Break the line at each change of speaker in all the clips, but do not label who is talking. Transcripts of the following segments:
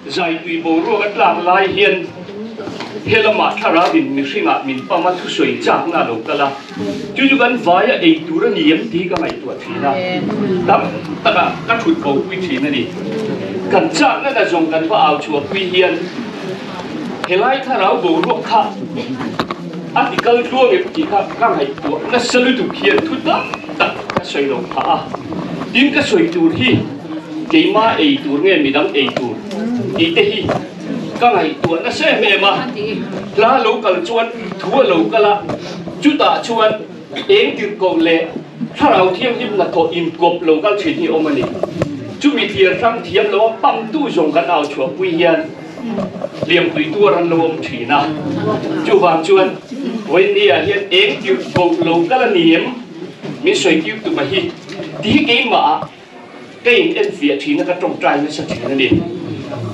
Zaitui boruak a tlak lai hian he lamah thlarauin mihringah min pam a thusawi chakna a lo kal a, chu chu kan vaia ei tur a ni em tih hi ka ngaihtuah thin a, tam taka ka thut bopui thin a ni. Kan chakna na zawng kan va au chhuahpui hian helai thlarau boruak kha a ti kal tluang em tih kha ka ngaihtuah nasa lutuk hian thu tam tak ka sawi lo phah a, tin ka sawi tur hi Keimah ei tur nge midang ei tur tih te hi ka ngaihtuah nasa em em a, hla lo kal chuan thu a lo kal a, chutah chuan eng tirhkoh leh thlarau thianghlim hnathawh inkawp lo kal thin hi awm a ni. Chumi thlir hrang thiam lo a pangtu zawng kan au chhuahpui hian hliampui tuar an lo awm thin a, chuvang chuan vawinia hian eng tirhkoh lo kal a ni em min sawi tir tuma hi tih hi keimah ah Ka in enfiah thin a, ka tawngtai nasa thin a ni.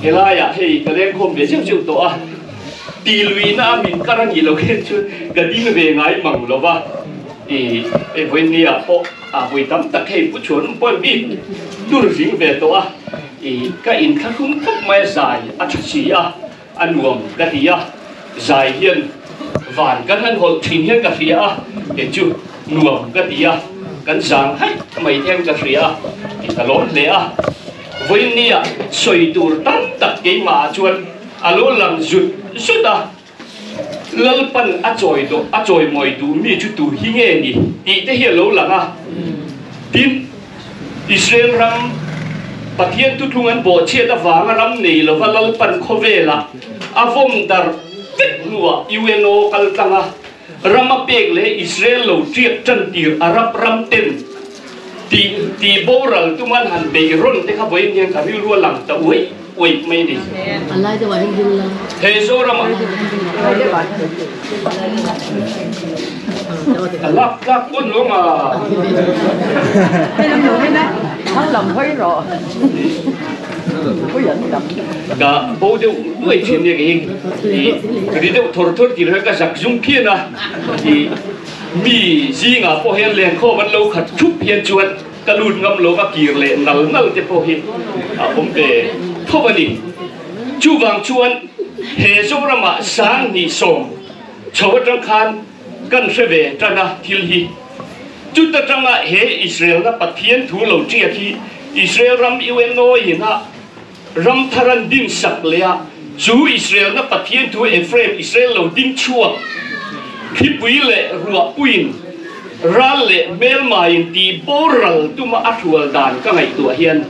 Helaiah hei ka lengkhawm ve zeuh zeuh tawh a, ti luihna a min kar a nih loh hian chuan ka ding ve ngai mang lo va. I hei vawinia pawh a vawi tam tak hei pu chhuan pawh bik tur zing ve tawh a, i ka inthlahrung khawp mai a, zai a tha si a, a nuam ka ti a, zai hian van kan han hawlh thin hian ka hria a, kei chu nuam ka ti a, kan zang haih mai hian ka hria a, tih ka lawm hle a. Vawinia sawi tur tam tak keimahah chuan a lo lang zut zut a, Lalpan a chawi dawh a chawimawi duh mi chu tu hi nge ni tih te hi a lo lang a, tin, Israel ram Pathian thuthlung an bawhchhiat avanga ram nei lova Lalpan khawvelah a vawm darh vek hnuah UNO kal tlanga ram a pek leh Israel lo tiak tan tir Arab ram ten tih tih boral tuman han beih rawn te kha vawiin hian ka rilru a lang ta uaih uaih mai a ni. He Zoramah A lak tlak pawn lo nga. Ka bo deuh duai thin nia kei hi ri deuh thawr thawr tih loh hian ka zak zum phian a i mi zingah pawh hian lenkhawm an lo khat thup hian chuan ka lut ngam lo ka kir leh nal nal te pawh hi a awm ve tho a ni. Chuvang chuan he Zoramah 2010 Chho atang khan kan hre ve tan a thil hi. Chut atanga he Israel na Pathian thu lo tiak hi Israel ram UNO in a ram thar an din sak leh a, chu Israel na Pathian thu Ephraim Israel lo ding chhuak thlipui leh ruahpuiin ral leh hmelmaiin tih boral tuma a hrual dan ka ngaihtuah hian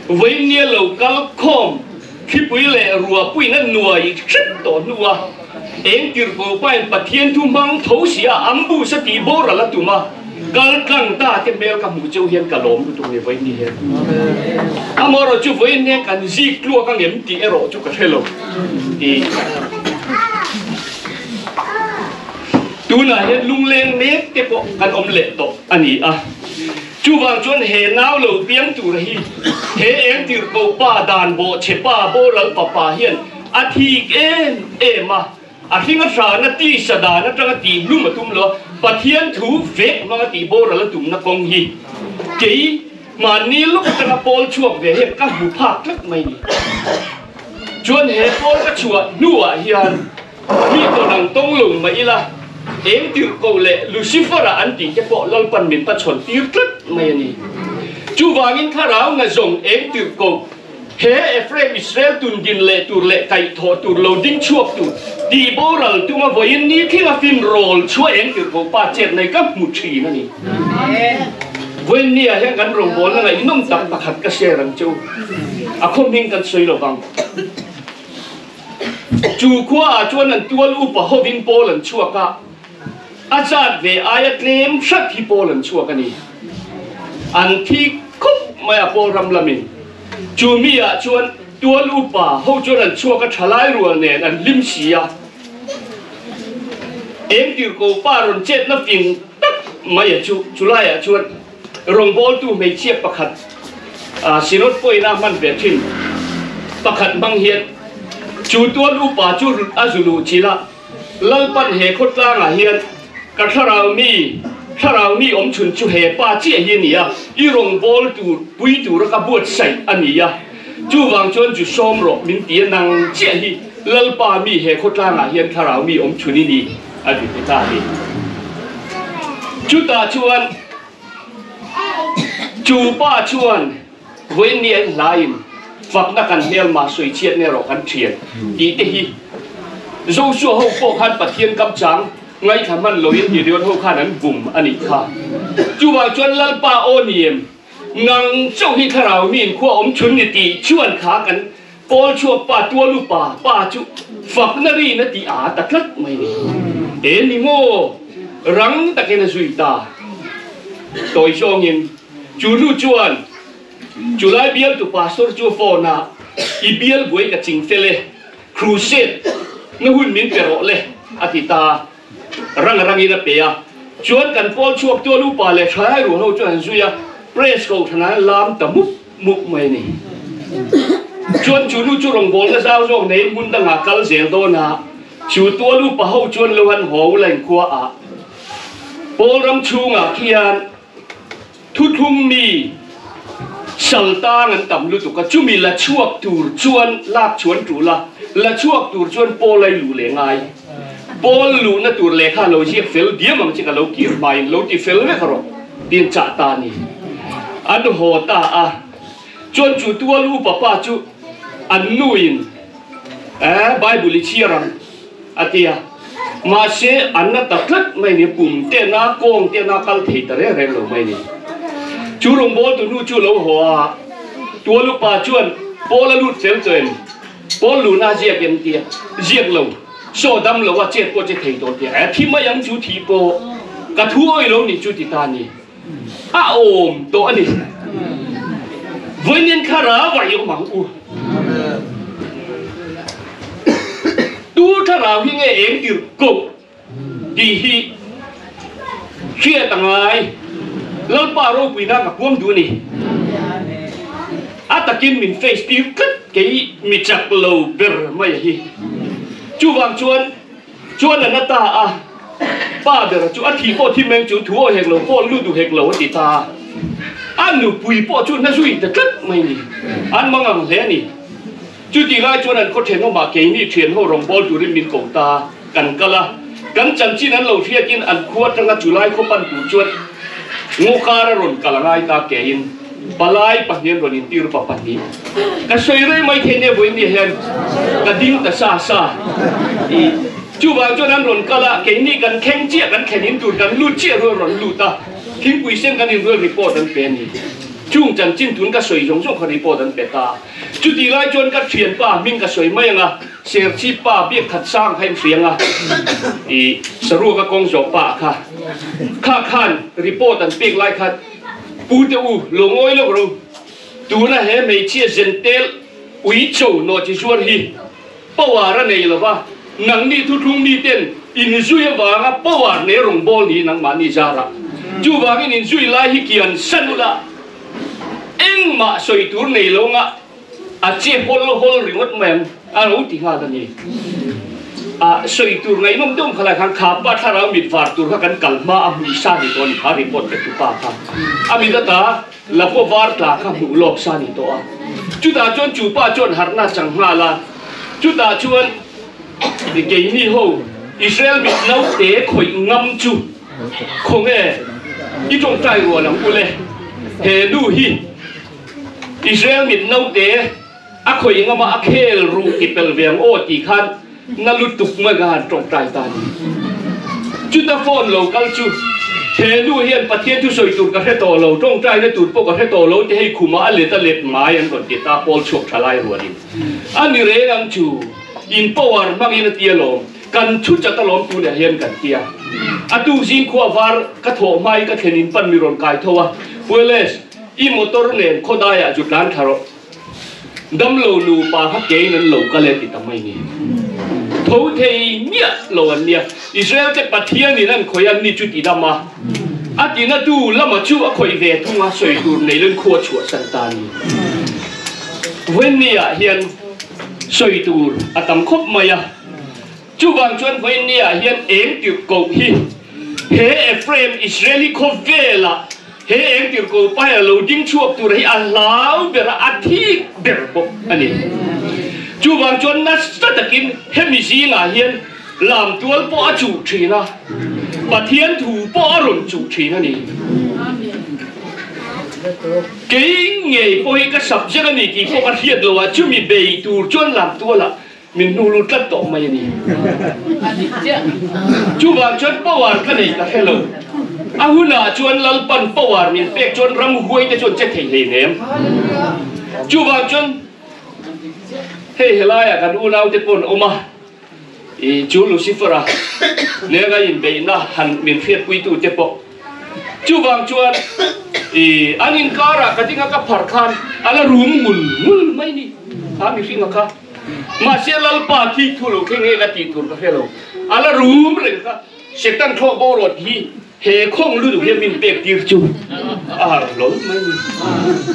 vawinia lo kal khawm Thlipui leh ruahpuiin a nuai hrep tawh hnu a, eng tirhkoh pain Pathian thu hmang tho si a ambush a tih boral a tum a, kal tlang ta te hmel ka hmuh cheu hian ka lawm lutuk ni vawiin ni hian. Amaherawh chu vawiin hian kan zik tluak ang em tih erawh chu ka hre lo tih. Tunah hian lungleng mek te pawh kan awm leh tawh a ni a. Chuvang chuan he nau lo piang tur hi he eng tirhkoh pa dan bawhchhe pa boral papa hian a thik em em a, a hring a hrana tisa dan atanga tih hlum a tum lo a, Pathian thu vek hmanga tih boral a tumna kawng hi kei mahni lawk atanga pawl chhuak ve hian ka hmu phak tlat mai ni. Chuan he pawl ka chhuah hnuah hian Mi tawn ang tawng lo mah ila, eng tirhkoh leh Lucifer-a an tih te pawh Lalpan min pachhawn tir tlat mai a ni. Chuvangin thlarau na zawng eng tirhkoh, he Ephraim Israel tun din leh tur leh kaihthawh tur lo ding chhuak tur tih boral tuma vawiin ni thlenga fin rawl chhuah eng tirhkoh pa chet mai ka hmu thin a ni. Vawiin ni ah hian kan rawngbawlna ngaihnawm tak pakhat ka share ang che u. A khaw hming kan sawi lo vang. Chu khuaah chuan an tual upa hovin pawl an chhuak a, a zat ve aia tlem hrat hi pawl an chhuak a ni. An thi khawp mai a pawl ram lamin. Chu mi ah chuan tual upa ho chuan an chhuak a thalai rual nen an hlim si a. Eng tirhkoh pa rawn chetna fing tak mai a chu chulaiah chuan Rawngbawltu hmeichhia pakhat Synod pawhin a hman ve thin pakhat hmang hian chu tual upa chu a zu luh chilh a, Lalpan he khawtlangah hian ka thlarau mi thlarau mi awm chhun chu he pa chiah hi a ni a, i rawngbawltu pui tura ka buatsaih a ni a. Chuvang chuan chu sawm rawh min ti a, nang chiah hi Lalpa mi he khawtlangah hian thlarau mi awm chhun i ni, a ti ti ta a ni. Chutah chuan chu pa chuan vawiin ni an hlaiin fakna kan hmelma sawi chhiat nge rawh kan thian tih te hi Joshua ho pawh khan Pathian kam chang ngaithla hman loin Gideon ho khan an bum a nih kha. Chuvang chuan Lalpa aw ni em? Nang chauh hi thlarau miin khua awm chhun ni tih chuan kha kan Pawl chhuak pa tual upa pa chu fakna rin a ti a ta tlat mai ni. E ni maw? Rang takin a zui ta. Tawi zawngin chu nu chuan chulai bialtu pastor chu a phone a, I bial buai ka ching fel e, crusade na hun min pe rawh le a ti ta. Rang rangin a pe a, chuan kan pawl chhuak tual upa leh thalai rual ho chuan an zui a, press kohhran ah an lam ta mup mup mai a ni. Chuan chu nu chu rawngbawlna zau zawk neiin hmun dangah kal zel dawn a, chu tual upa ho chuan lo han haw ula inkhua ah pawl ram chhungah khian Thuthlung mi sal tang an tam lutuk a, chumi la chhuak tur chuan lak chuan tul a, la chhuak tur chuan Paul a i luh leh ngai. Paul luhna tur lehkha lo ziak fel diam ang che ka lo kir hmain lo ti fel vek rawh tiin chah ta a ni. An haw ta a, chuan chu tual upa pa chu an nuin, Eh, Bible i chhiar ang. A ti a, mahse an na ta tlat mai ni, pum te na, kawng te na kal thei ta reng reng lo mai ni. Chu rawngbawltu nu chu lo haw a, tual upa chuan Paul a lut fel tawh em? Paul luhna a ziak em? Tia ziak lo, saw dam lo a chet pawh che thei tawh tia, a thi mai ang chu thi pawh ka thu awih lo nih chu ti ta ni, a awm tawh a ni. Vawiin thlarau a i awm ang u. Tu thlarau hi nge eng tirh koh tih hi hriat a ngai. Lalpa ropuina ka puam duh a ni. A takin min face tir tlat kei mi chak lo ber mai a hi. Chuvang chuan chuan a na ta a, pa ber chu a thi pawh thi meng chu thu aw hek lo, phone lut duh hek lo a ti ta a. A nupui pawh chu na zui ta tlat mai a ni. An mangang hle a ni. Chutih lai chuan an khaw thenawmah keini thian ho rawngbâwl turin min ko ta, kan kal a. Kan chanchin an lo hriatin an khua atanga chulai khaw pan tur chuan ngawkar a rawn kal a ngai ta keiin palai pahnian rawn intir pa pahnih ka sawi rei mai thei nia vawiin nia hian ka ding ta sa sa i chuvang chuan an rawn kal a, keini kan thleng chiah kan thlen in tur kan lut chiah rual rawn lut a, thingpui sen kan inrual report an pe a ni. Chung chanchin tun ka sawi zawng zawng kha report an pe ta. Chutih lai chuan ka thianpa hming ka sawi mai ang a, Serchhip pa biak khat sang kha in hria ang a, i saruaka kawng zawh pa kha. Kha khan report an pek lai khan Pu te u lo ngawi lawk ro, tuna he hmeichhia zentel ui cho nawh chi zuar hi power a nei lova, nangni thuthlung mi ten inzui avanga power nei rawngbâwl ni nangmahni zara. Chuvangin inzui lai hi kian san ula. Engmah sawi tur nei lo nga a che hawl hawl ringawt mai ang a lo ti nghal a ni. A sawi tur ngaihnawm deuh kha lai khan kha pa thlarau mit var tur kha kan kal hma a hmuh sa ni tawh a ni kha report pe tu pa kha a mit ata lapua var tla kha hmuh lawk sa ni tawh a. Chutah chuan chu pa chuan harhna chang nghal a, chutah chuan keini ho Israel mit naute khawih ngam chu Khawnge i tawngtai rual ang ule, he nu hi Israel mit naute a khawih ngam a, a khel ruh ti pel ve ang aw tih khan na lutuk mai ka han tawngtai ta a ni. Chuta phone lo kal chu he nu hian Pathian thu sawi tur ka hre tawh lo, tawngtaina tur pawh ka hre tawh lo ti hei khumah a let a let mai an rawn ti ta Paul chhuak tha lai rualin a ni reng ang chu in power hmangin a ti alawm. Kan thu chat alawm tunah hian kan ti a. A tuk zing khua var ka thawh hmai ka thlen in pan mi rawn kai tho a, Pueles, i motor nen khawdaiah zu tlan thla rawh. Damlo nupa kha kein an lo kal e ti ta mai ni. Tho thei miah lo an nia. Israel te Pathian in an khawih an ni chu ti dam a. A tina tu lama chu a khawih ve thung a, sawi tur nei lun khua chhuah san ta ni. Vawiin ah hian sawi tur a tam khawp mai a. Chuvang chuan vawiin ah hian eng tirhkoh hi he Ephraim Israeli khawvelah. He eng tirhko paia lo ding chhuak tur hi a hlau ber a, a thik ber bawk a ni. Chuvang chuan nasa takin hemi zingah hian lamtual pawh a chuh thin a, Pathian thu pawh a rawn chuh thin a ni. Kei ngei pawh hi ka subject a ni tih pawh ka hriat lo a, chumi bei tur chuan lamtualah Min hnu lut tlat tawh mai a ni. Chuvang chuan power ka nei ka hre lo. A hunah chuan Lalpan power min pek chuan ramhuai te chuan che thei hleinem. Chuvang chuan hei helaiah kan unaute pawh an awm a, i chu Lucifer-a nena inbeihna han min hriatpuitute pawh. Chuvang chuan i an inkarah ka dinga ka phar khan a la rum ngul ngul mai ni kha mihringa kha. Mahse Lalpa thik thu lo thleng nge ka tih tur ka hre lo. A la rum reng kha Satan thlawk boruat hi he khawng lutuk hian min pek tir chu a harh hlawl mai ni.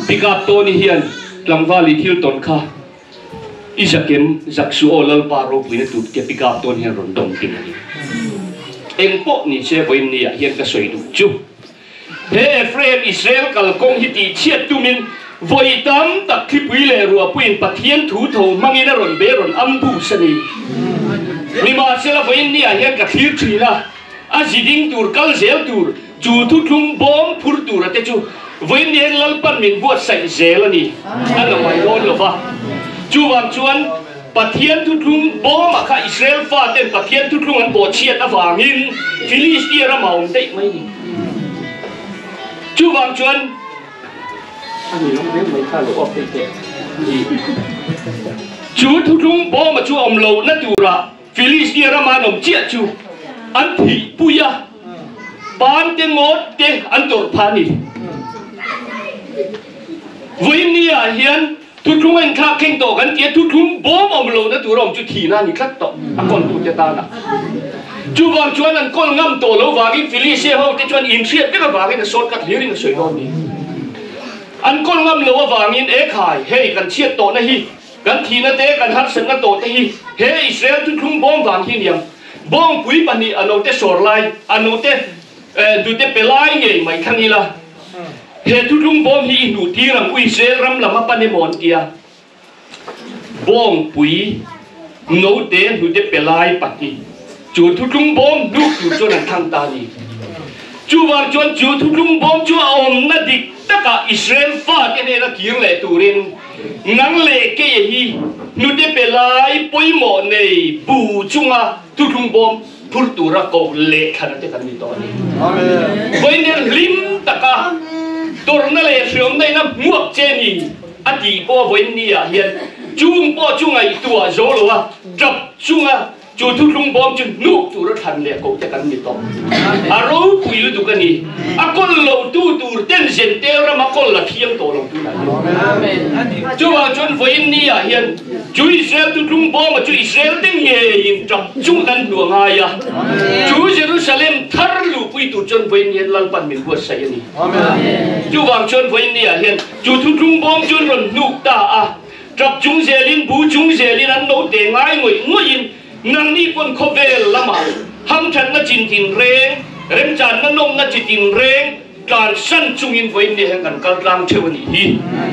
Pick up Tony hian tlangval i thil tawn kha i zakem zak suh aw Lalpa ropuina tur tia pick up Tony hian rawn dawm ting a ni. Eng pawh ni se vawiin ni ah hian ka sawi duh chu. He Ephraim Israel kalkawng hi tihchhiat tumin vawi tam tak thlipui leh ruahpuiin Pathian thu tho hmangin a rawn be rawn ambush a ni. Nimahsela vawiin niah hian ka thlir thin a, a zi ding tur kal zel tur chu thuthlung bawm phur tura te chu vawiin ni hian Lalpan min buatsaih zel a ni. A la mai dawn lo va. Chuvang chuan Pathian thuthlung bawmah kha Israel faten Pathian thuthlung an bawhchhiat avangin Philistia ram a awm daih mai ni. Chuvang chuan a ni lawng reng mai kha lo awk daih teh. Chu thuthlung bawma chu awm lohna turah Philistia rama an awm chiah chu an thihpui a, pan te ngawt te an tawrh phah a ni. Vawiin ni-ah hian Thuthlung a inthlak thleng tawh kan ti a, thuthlung bawm awm lohna tur a awm chu thihna a ni tlat tawh a kawltute tana. Chuvang chuan an kawl ngam tawh lo vangin Philistia hote chuan inhriat vek avangin a shortcut hlirin a sawi dawn ni. An kawl ngam lo avangin e khai, hei kan chhiat tawhna hi, kan thihna te, kan harsatna tawh te hi he Israel thuthlung bawm vang hi aniang. Bawngpui pahnih a note sawr lai, a note dute pe lai ngei mai thlang ila. He thuthlung bawm hi i hnuh tir ang u Israel ram lam a pan emaw an ti a. Bawngpui note hnute pe lai pahnih chu thuthlung bawm hnuk tur chuan an thlang ta a ni. Chuvang chuan chu thuthlung bawm chu a awmna dik takah Israel fate hnena kir leh turin nang leh keia hi hnute pe lai pawimawh nei bu chunga thuthlung bawm Phur tura koh leh thlan te kan ni tawh a ni. Vawiin hlim taka tawrhna leh hriamna in a hmuak che ni a tih pawh vawiin ni ah hian chung pawh chu ngaihtuah zo lo a tap chunga chu thuthlung bawm chu hnuk tura thlan leh koh te kan ni tawh. A ropui lutuk a ni. A kawl lo tu tur ten zentel rama kawl la thiang tawh lo tunah hian. Chuvang chuan vawiin ni ah hian Chu Israel tu tlung bawma chu Israel te ngeiin ṭap chung kan hnu a ngai a. Chu Jerusalem thar luhpui tur chuan vawiin hian Lalpan min buatsaih a ni. Chuvang chuan vawiin ni ah hian chu thu tlung bawm chu an rawn hnuk ta a. Ṭap chung zelin, bu chung zelin an lo te ngai ngawih ngawihin nangni pawn khawvel lamah hamṭhatna chin tinreng, remchanna nawmna chi tinreng, Tlansan chungin vawiin ni hian kan kal tlang theuh a nih hi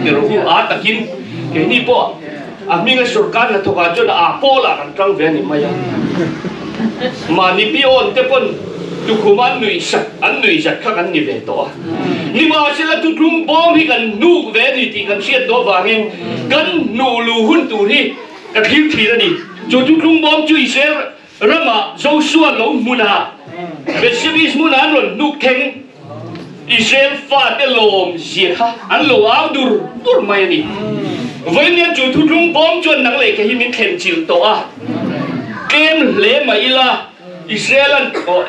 ti rawh u. A takin keini pawh a hminga sorkar hnathawkah chuan a pawlah kan tang ve a ni mai a. Mahni pi awn te pawn tukhum an nuih sat an nuih zat kha kan ni ve tawh a. Nimahsela thutlung bawm hi kan hnuk ve a ni tih kan hriat tawh avangin kan hnuh luh hun tur hi ka thlir thin a ni. Chu thutlung bawm chu Israel Ramah Joshua lo hmunah Bethshemesh hmunah an rawn hnuk thleng. Israel fate lawm zia kha an lo au dur dur mai a ni. Vawiin chu thuthlung bawm chuan nang leh kei hi min thlen chilh tawh a. Tlem hle mah ila Israel an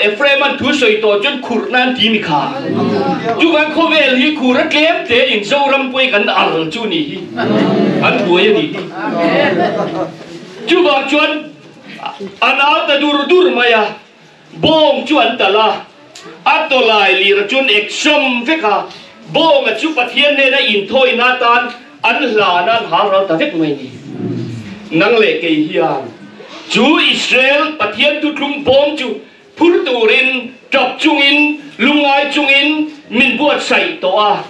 Ephraim an thu sawi tawh chuan khurh nan ti mi kha. Chuvang khawvel hi khur a tlem tle in Zoram pawh hi kan al chu ni hi. An buai a ni hi. Chuvang chuan An au ta dur dur mai a, bawng chu an talh a, a tawlai lir chuan ek sawm vek a, bawnga chu Pathian nena inthawina atan an hlan a, an hal ral ta vek mai ni. Nang leh kei hian chu Israel Pathian thuthlung bawng chu phur turin, tap chungin, lungngai chungin min buat. buatsaih tawh a,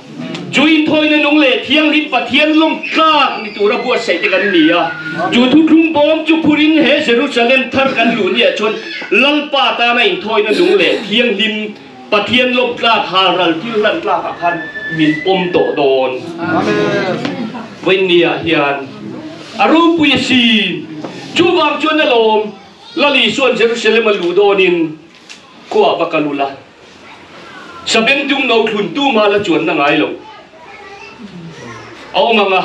chu inthawina nung leh thianghlim Pathian lawm tlak ni tura buatsaih te kan ni a. Chu thuthlung bawm chu phurin he Jerusalem thar kan luh niah chuan Lalpa tana inthawina nung leh thianghlim Pathian lawm tlak halral thil hlan tlakah khan min pawm tawh dawn. Vawiinniah hian a ropui asin. Chuvang chuan alawm Lal Isua'n Jerusalem a luh dawnin khuaah va kal ula, Sabengtung no thlun tu mah la chuanna ngai lo a awm ang a,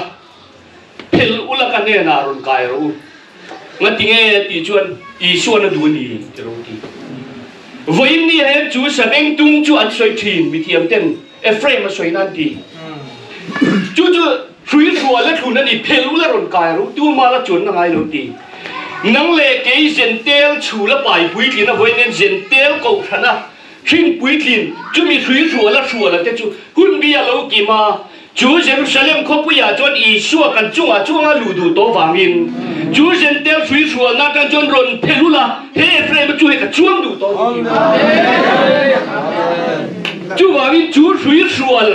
Phel ula ka hnenah rawn kai rawh u. Ngati nge tih chuan Isua'n a duh a ni ti ro ti. Vawiin ni hian chu Sabengtung chu an sawi thin, mithiam ten Ephraim a sawi nan ti. Chu chu hrui hrual a thlun a ni, phel ula rawn kai rawh u, tu mah la chuanna ngai lo ti. Nang leh kei Zentel chhul a pai puitlin a vawiin hian Zentel kohhran a hrin puitlin chumi hrui hrual a hrual a te chu hun bi a lo kim a, chu Jerusalem khawpuiah chuan Isua kan chungah chuanga luh duh tawh vangin chu Zentel hrui hrualna atang chuan rawn phel ula he Ephraim-a chu hei ka chuang duh tawh a ni. Chuvangin chu hrui hrual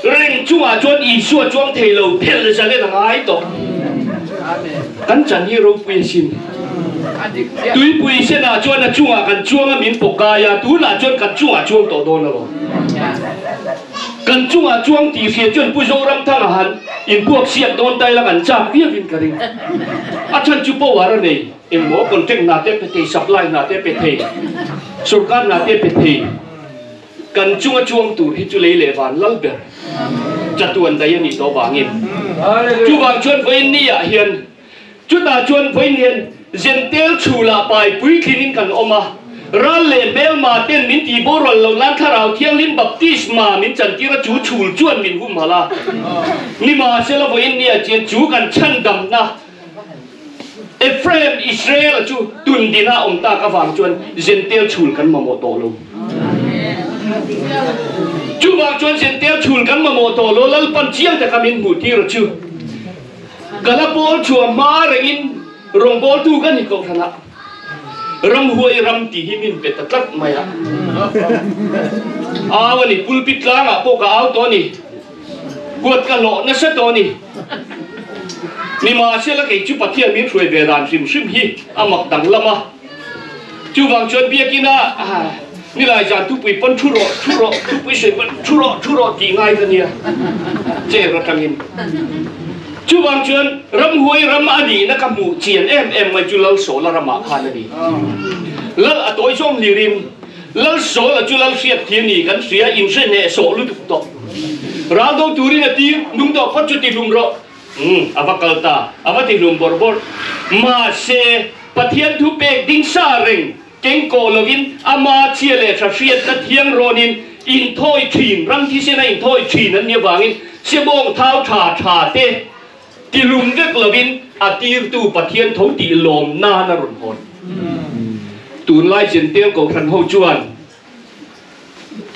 Reng chungah chuan Isua chuang thei lo phel zalen a ngai tawh. Kan chan hi ropui asin. Tuipui senah chuan a chungah kan chuang a min pawk kai a, tunah chuan kan chungah chuang tawh dawn alawm. Kan chungah chuang tih hria chuan Pu Zoramthanga han inpuak siak dawn ta ila kan chak viauin ka ring. A chhan chu power a nei, engmaw contract hna te pe thei, supply hna te pe thei, sorkar hna te pe thei. Kan chunga chuang tur hi chu lei leh van lal ber chatuan daih a nih tawh vangin chuvang chuan vawiin ni ah hian chutah chuan vawiin hian Zentel chhulah pai puitlinin kan awm a, ral leh hmelma ten min tih boral lo nan Thlarau Thianghlim baptisma min chantir a chu chhul chuan min humhalh a, nimahsela vawiin ni ah chian chu kan chhandamna Ephraim, Israel-a chu tun dina a awm tak avang chuan Zentel chhul kan mamawh tawh lo. Chuvang chuan Zentel chhul kan mamawh tawh lo, Lalpan chiang taka min hmuh tir a chu. Ka la pawl chhuah hma rengin rawngbawltu ka ni kohhranah ramhuai ram tih hi min pe ta tlat mai a. Au a ni, pulpit tlangah pawh ka au tawh a ni. Huat ka hlawh nasa tawh a ni. Nimahsela kei chu Pathian min hruai ve dan hrim hrim hi a mak danglam a. Chuvang chuan biakina nilai zan thupui pawn thu rawh, thu rawh, thupui sawi pawn thu rawh, thu rawh tih ngai ka nia chair atangin. Chuvang chuan ramhuai ram a nihna ka hmuh chian em em mai chu Lalsawla ramah khan a ni. Lal a tawi zawng hlirin Lalsawla chu Lal hriat khi a ni kan hria, inhre hneh sawh lutuk tawh. Ral do turin a tir, nung tawh phawt chu ti hlum rawh. Umm, a va kal ta, a va ti hlum bawrh bawrh. Mahse, Pathian thu pek ding sa reng keng kawh lovin ama chhia leh tha hriatna thiang rawnin inthawi thin, ram thisena inthawi thin an nih avangin Sebawng thau tha tha te ti hlum vek lovin a tirtu Pathian tho tih lawm nan a rawn hawn. Tunlai Zentel Kohhran ho chuan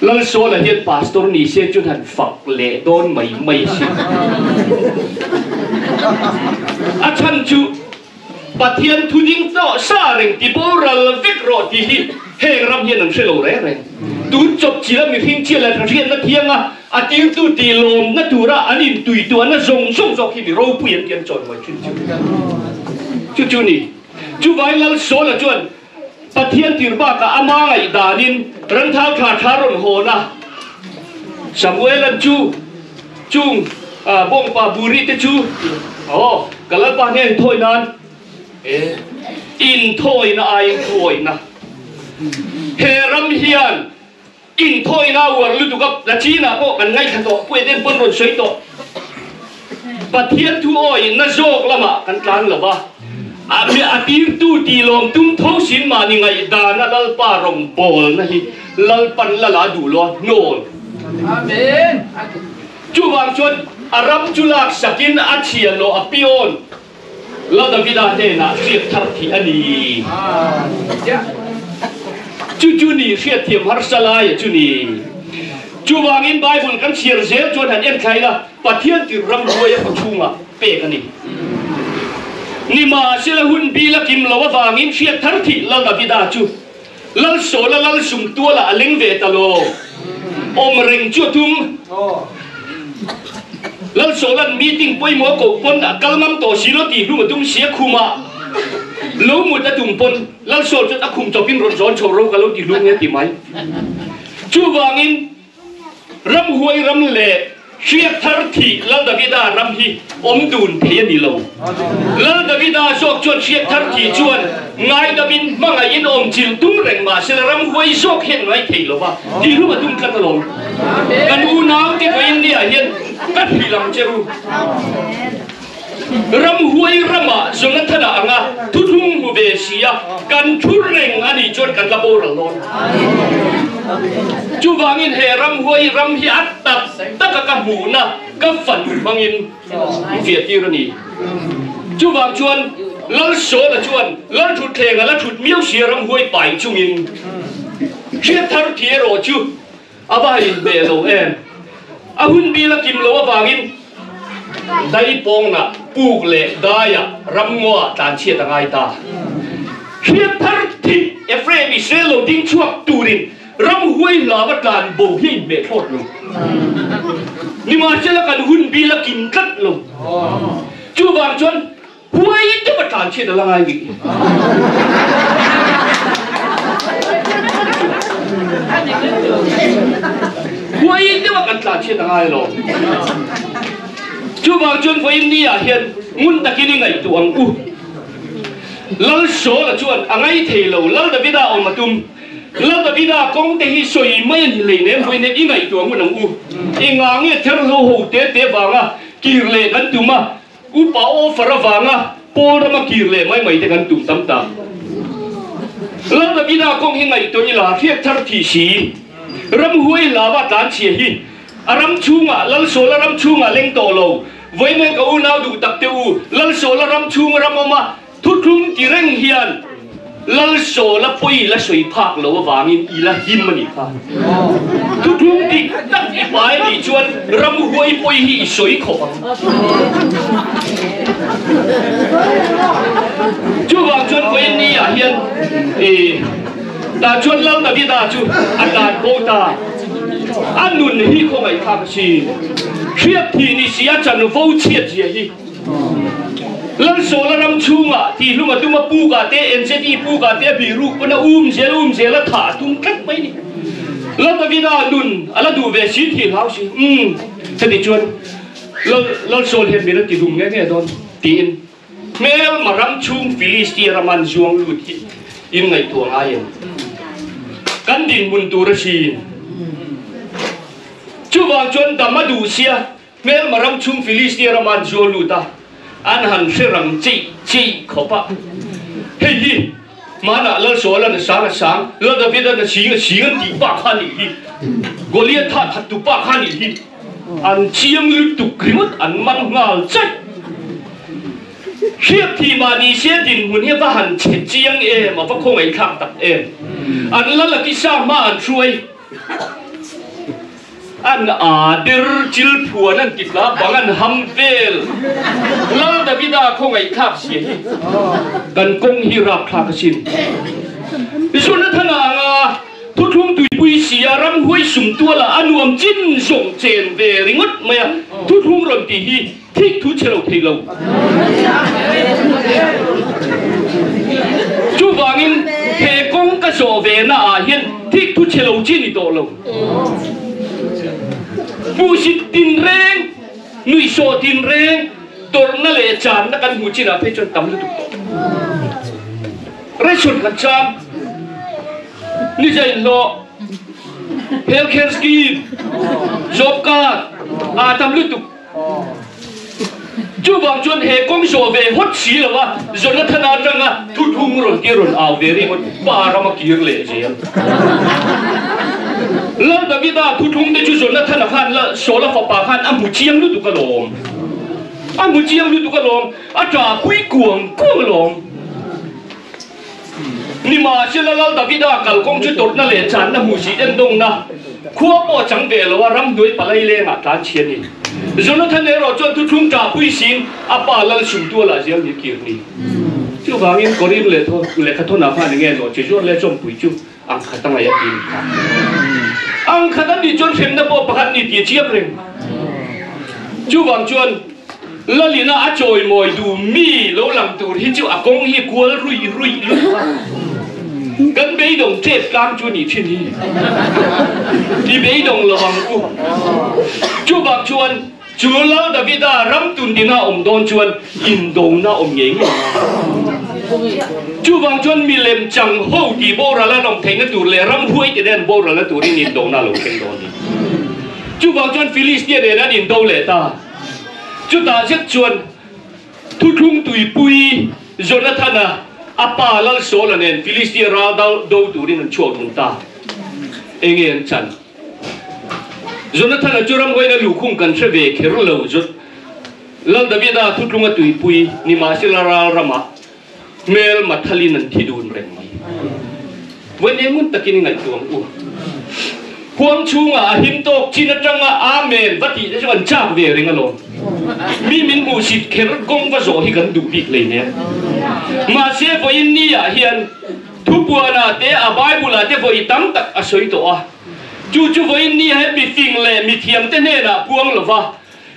Lalsawla hian Pastor ni se chuan han fak leh dawn mai mai a si. A chhan chu Pathian thu ding tawh sa reng ti boral vek rawh tih hi heng ram hian an hre lo reng reng. Tun chawp chila mihring chiah leh hriatna thiang a, a tirtu tih lawmna tura an intuituahna zawng zawng zawk hi mi ropui an ti an chawn mai thin chu. Chu chu ni. Chuvai Lalsawla chuan Pathian tir bakah ama ngaihdanin Ranthau tha tha rawn hawn a, Samuela'n chu chung bawngpa buri te chu aw ka Lalpa hnen thawi nan e inthawina aiin thuawihna he ram hian inthawina uar lutuk a la chinah pawh kan ngaithla tawh Pu Eden pawn rawn sawi tawh Pathian thu awihna zawk lamah kan tlan lo va, a tirtu tih lawm tum tho sin mahni ngaihdana Lalpa rawngbawlna hi Lalpan lala duh lo a hnawl. Chuvang chuan a ram chu laksakin a chhia lawh a piawn Lal Davida hnenah hriat thar thih a ni. Chu chu ni hriatthiam harsa laia chu ni. Chuvangin Bible kan chhiar zel chuan han en thlai la, Pathian tir ram hruaia khaw chhungah pek a ni. Nimahsela hun bil a kim lo avangin hriat thar thih Lal Davida chu Lal Sawla Lal Sumtuala a leng ve ta lo. Awm reng chu a tum. Lalsawla'n meeting pawimawh a koh pawn a kal ngam tawh si lo tih hlum a tum si a khumah lo mut a tum pawn Lalsawl chuan a khum chawpin rawn zawn chho ro ka lo ti hlum nge ti mai. Chuvangin Ramhuai ram leh hriat thar thih Lal Davida ram hi awm dun thei a ni lo. Lal Davida zawk chuan hriat thar thih chuan ngaidamin hmangaihin awm chilh tum reng mah sela ramhuai zawk hian ngai thei lo va, tih hlum a tum tlat alawm. Kan unaute vawiin niah hian ka hrilh ang che u. Ramhuai ramah Jonathana anga thuthlung hmu ve si a, kan thu reng a nih chuan kan la boral dawn. Chuvangin he ramhuai ram hi a tak taka ka hmuhna ka fanu hmangin fiah tir a ni. Chuvang chuan Lal Sawla chuan Lal thutthleng a la thut miau si a ramhuai pai chungin hriat thar thi erawh chu A va inhmeh lo em? A hun bil a kim lo avangin daipawngna puk leh daia ramngaw-ah tlanchhiat a ngai ta. Hriat thar thih Ephraim Israel lo ding chhuak turin ramhuai hlava tlan bo hi a inhmeh thlawt lo. Nimahsela kan hun bil a kim tlat lo. Chuvang chuan Huai deuh a tlan chhiat a la ngai bik. Huai deuh a kan tlan chhiat a ngai lo. Chuvang chuan vawiin ni ah hian ngun takin i ngaihtuah ang u. Lal Saul-a chuan a ngai thei lo, Lal Davida awm a tum. Lal Davida kawng te hi sawi mai a ni hleinem, vawiin hian i ngaihtuah ngun ang u. Engah nge therhlo ho te te vanga kir leh kan tum a, Upa offer avanga Paul rama kir leh mai mai te kan tum tam ta. Lal Davida kawng hi ngaihtuah ila hriat thar thih si. Ramhuai lava tlan chhia hi a ram chhungah Lal Sawla ram chhungah leng tawh lo. Vawiin ka unau duh tak te u, Lal Sawla ram chhung ram awma Thuthlung ti reng hian Lal Sawla pawi la sawi phak lo avangin i la him a nih kha. Thuthlung dik tak i pai a nih chuan ramhuai pawi hi i sawi khawp ang. Chuvang chuan vawiin ni ah hian i tah chuan Lal Davida chu a tlan bo ta. A nun hi khawngaihthlak a si. Hriat thih ni si a chanvo chhiat zia hi. Lalsawla ram chhungah tihhlum a tum a, pukah te, NZE pukah te a bih ruk pawn a um zel um zel a thah a tum tlat mai ni. Lal Davida nun a la duh ve si thih hlau si. Umm chutih chuan Lal Lalsawl hian min a ti hlum nge nge dawn tiin hmelma ram chhung Philistia rama an zuang lut hi in ngaihtuah ngai em? Kan dinhmun tur a sin. Chuvang chuan dam a duh sia. Hmelma ram chhung Filistia rama an zual lut a, an han hre rang cheih cheih khawp a. Hei hi hmanah Lal Saula'n a sang a sang, Lal Davida'n a sing a sing an tih pa kha a nih hi. Goliath tha that tu pa kha a nih hi. An chiang lutuk ringawt an man nghal chaih. Hriat thih mah ni se dinhmun hi a va han chhe chiang em, a va khawngaihthlak tak em. An lal a kisa hma an hruai. An aa der chil phuan an ti tla bang an ham vel. Lal Davida khawngaihthlak zia hi kan kawng hi rapthlak asin. Jonathana anga thuthlung tuipui si a ramhuai sum tuala a nuam chin zawng chen ve ringawt mai a thuthlung rawn tih hi thik thu chhe lo thei lo. Chuvangin he kawng ka zawh ve na ah hian thik thu chhe lo chi ni tawh lo. Hmuhsit tinreng, nuihsawh tinreng, tawrhna leh channa kan hmuh chinah phei chuan tam lutuk tawh. Ration kan chang, ni zainhlawh, health care scheme, job card aa tam lutuk. Chuvang chuan he kawng zawh ve hawt si lo a, Jonathana atanga thuthung rawn ti rawn au ve ringawt pa ram a kir leh zel. Lal Davida thuthung te chu Jonathana khan Lal Saula fapa khan a hmu chiang lutuk alawm. A hmu chiang lutuk alawm, a ṭah pui kuang kuang alawm. Nimahsela Lal Davida kalkawng chu tawrhna leh channa hmuhsih endawngna khua pawh a chang ve lo a, ramhnuai palai lengah tlan chhi a ni. Jonathan erawh chuan thuthlung ṭah pui siin a pa Lal Sumtuala zel ni kir ni. Chuvangin Korin lehkhathawnah khan enge nawh chi zuar leh chawmpui chu ang khat a ngaih a ti ni kha. Ang khat an nih chuan hremna pawh pakhat ni tih a chiang reng. Chuvang chuan Lalina a chawimawi duh mi lo lang tur hi chu a kawng hi kual ruih ruih lutuk a. Kan beidawng tep tlang chu nih thin hi. I beidawng lo ang u. Chuvang chuan chu Lal Davida ram tundina awm dawn chuan indona awm ngei ngei ang. Chuvang chuan milem chang ho tih boral an awm theihna tur leh ram huai te nen boralna turin indona lo thleng dawn a ni. Chuvang chuan Filistia nen an indo leh ta. Chutah zet chuan thuthlung tuipui Jonathana a pa Lal Saula nen Filistia ral do turin an chhuak dun ta. Enge an chan? Jonathana chu ramhuaina luhkhung kan hre ve kher lo. Lal Davida thutlunga tuipui nimahsela ral ramah hmel mathalin an thi dun reng mai. Vawiin ngun takin i ngaihtuah ang u. Huang chhungah a him tawk chin atanga Amen va tih te chu kan chak ve reng alawm. Mi min hmuhsit kher kawng va zawh hi kan duh bik hleinem. Mahse vawiin ni ah hian thupuanah te a Bible ah te vawi tam tak a sawi tawh a. Chu chu vawiin ni ah hian mi fing leh mi thiam te hnenah puang lova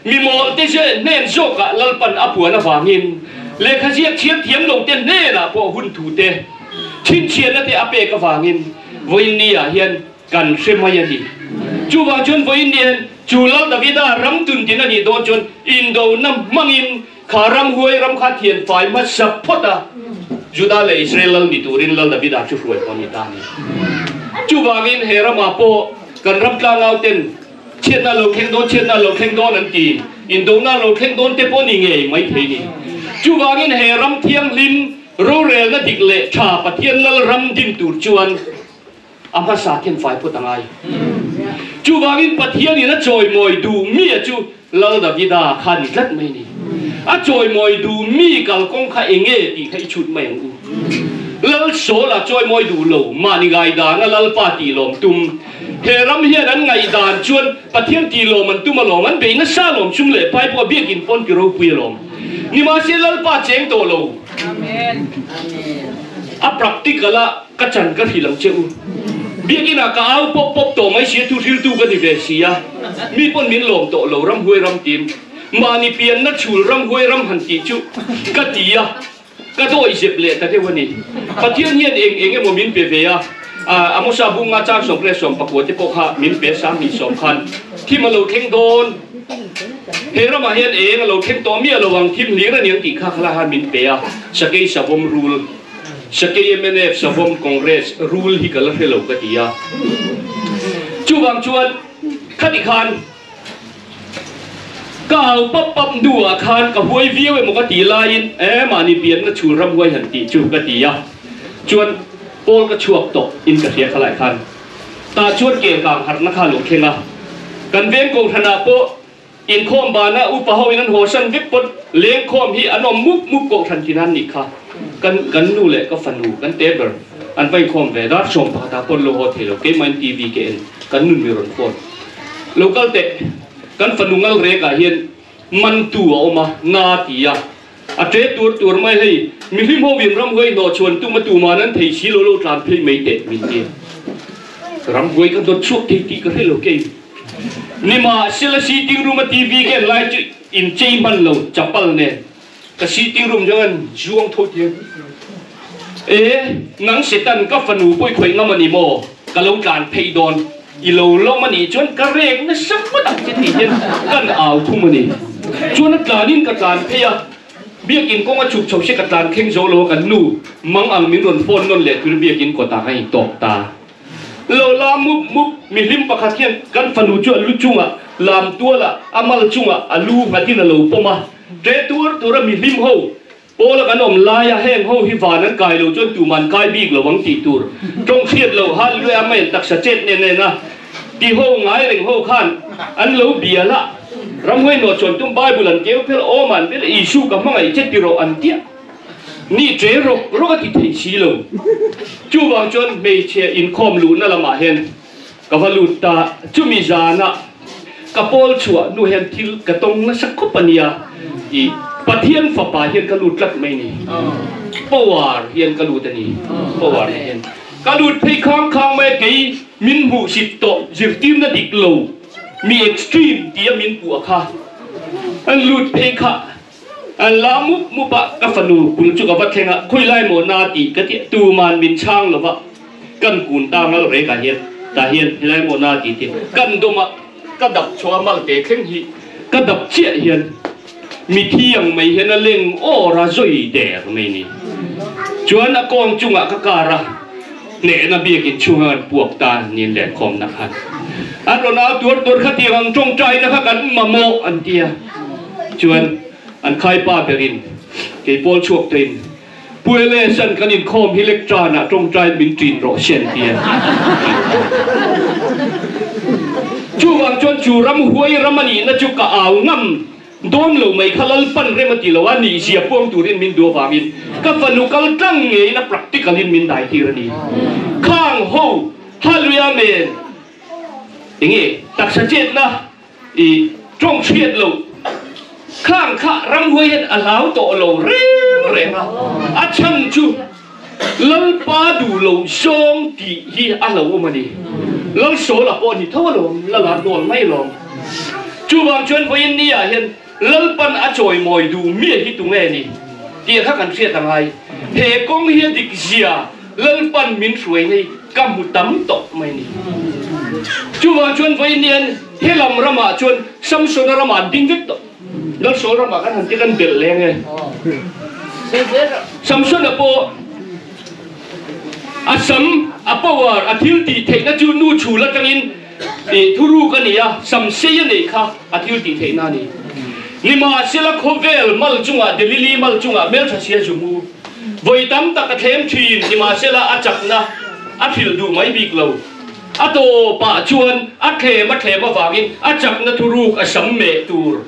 Mi mawlte hnen zawkah Lalpan a puan avangin lehkha ziak chhiar thiam lote hnenah pawh hun thute chhinchhiahna te a pek avangin vawiin ni ah hian kan hre mai a ni. Chuvang chuan vawiin ni hian chu Lal Davida ram tun din a nih dawn chuan indona hmangin kha ram huai ram kha thian fai hmasa phawt a, Juda leh Israel lal ni turin Lal Davida chu hruai haw ni ta a ni. Chuvangin he ramah pawh kan ram tlangau ten Chhiatna lo thleng dawn, chhiatna lo thleng dawn an ti. Indona lo thleng dawn te pawh ni ngei mai thei ni. Chuvangin he ram thianghlim rorelna dik leh tha Pathian lal ram din tur chuan a hmasa khen fai phawt a ngai. Chuvangin Pathianin a chawimawi duh mi a chu Lal Davida kha ni tlat mai ni. A chawimawi duh mi kalkawng kha enge tih kha i chhut mai ang u. Lal Saul a chawimawi duh lo, mahni ngaidana Lalpa tih lawm tum. He ram hian an ngaihdan chuan Pathian tih lawm an tum alawm, an bei nasa alawm, sum leh pai pawh biakin pawn ti ropui alawm. Nimahse Lalpa cheng tawh lo. A practical a ka chan ka hrilh ang che u. Biakin ah ka au pawp pawp tawh mai sia, thu hriltu ka ni ve sia. Mi pawn min lawm tawh lo, ramhuai ram tin. Mahni pianna chhul ramhuai ram han tih chu ka ti a. Ka dawi zep leh ta deuh a ni. Pathian hian eng eng emaw min pe ve a, Amosa bunga chang 19 te pawh kha min pe sang ni sawm khan thim a lo thleng dawn. He ramah hian eng a lo thleng tawh miah lo ang, thim hlir a ni ang tih kha khala khan min pe a, Sakei Savawm rul, Sakei mnf Savawm Congress rul hi ka la hre lo ka ti a. Chuvang chuan khati khan. Ka au pap pap hnuah khan ka huai viau emaw ka tih laiin e mahni pianna chhul ram huai han tih chu ka ti a, chuan Paul ka chhuak tawh in ka hria khalai khan tah chuan kel kang harhna kha lo thleng a, kan veng kohhranah pawh inkhawm bana upa ho in an haw san vek pawt lengkhawm hi an awm mup mup kohhran tin an nih kha kan kan nu leh ka fanu kan te ber an va inkhawm ve dar 11 ah pawn lo haw thei lo keimah in TV ka en kan nun mi rawn phone. Lo kal teh, kan fanu ngal rekah hian mantu a awm a, na ti a, a ṭe tur tur mai hei, mihlim ho in ramhuai hnawh chhuan tum a tuman an thei si lo lo tlan phei mai teh min ti. Ramhuai ka dawt chhuak thei tih ka hre lo kei. Nimahsela sitting room a TV ka en lai chu inchei hman lo chapal nen ka sitting room chuan zuang tho thiam. E, nang Setan ka fanu pawi khawih ngam a ni maw? Ka lo tlan phei dawn. I lo lawm a nih chuan ka rek nasa ngawt ang che tih hian kan au thum a ni. Chuan a tlanin ka tlan phei a, biakin kawng a chhuk chho se ka tlan thleng zo lo a kan nu mang ang min rawn phone nawn leh tur biakin kawtah ka intawk ta. Lo la mup mup mi hlim pakhat hian kan fanu chu a lu chungah lam tualah a mal chungah a lu nghatin a lo pawm a, ṭe tur tura mi hlim ho Paula kan awm laia heng ho hi van an kai lo chuan tuman kai bik lo ang tih tur tawng hriat loh Hallelujah Amen taksa chet nen nen a ti ho ngai reng ho khan an lo bial a, ramhuai nawh chuan tum Bible an keu phel awm an vel Isu ka hmangaih che ti rawh an tia ni ṭe rawk rawk a ti thei si lo. Chuvang chuan hmeichhe inkhawm luhna lamah hian ka va lut ta, chumi zanah ka pawl chhuah hnu hian thil ka tawng nasa khawp a nia i Pathian fapa hian ka lut tlat mai ni, power hian ka lut a ni, power hian ka lut phei khang khang mai a, kei. min hmuhsit tawh zirtirna dik lo mi extreme tia min puah kha an lut phei kha an la mup mup a, ka fanu bul chu ka va thleng a, khawi lai maw na tih ka ti a, tuman min chhang lo va, kan kun ta ngal rek ah hian tah hian helai maw na tih te kan dawm a, ka dap chhuah a malte thleng hi ka dap chiah hian mithi ang mai hian a leng awr a zawi der mai ni. Chuan a kawng chungah ka kar a, hnehna biakin chhunga kan puak ta niin lehkhawmna khan an rawn au tuar tuar kha tiang ang tawngtaina kha kan mamawh an ti a. Chuan an khaipa berin kei pawl chhuak tawhin Pu Elias-an kan inkhawm hi lectern-ah tawngtain min ṭin rawh se an ti a. Chuvang chuan chu ram huai ram a nihna chu ka au ngam dawn lo mai kha Lalpan rem a ti lo a, nihzia puang turin min duh avangin ka fanu kal tlang ngeiin a practical-in min dai tir a ni. Khang ho Hallelujah Amen enge taksa chetna I tawng hriat loh khang kha ramhuai hian a hlau tawh lo reng reng a, a chhan chu Lalpa duh lo zawng tih hi a lo awm a ni. Lalsawla pawh a ni tho alawm, Lala hnawl mai alawm. Chuvang chuan vawiin ni ah hian Lalpan a chawimawi duh miah hi tunge ni tih kha kan hriat a ngai. He kawng hi a dik zia Lalpan min hruai nei ka hmu tam tawh mai ni. Chuvang chuan vawiin hian he lam ramah chuan Samsona ramah an ding vek tawh. Lalsawl ramah kan han ti kan belh leng e. Samsona pawh a sam, a power, a thil tih theihna chu nu chhul atangin thuruk a ni a, sam sei a neih kha a thil tih theihna a ni. Nimahsela khawvel mal chungah Delili mal chungah hmeltha sia zu hmu. Vawi tam tak a thlem thin, nimahsela a chakna a hrilh duh mai bik lo. A tawpah chuan a thlem a thlem avangin a chakna thuruk a sam meh tur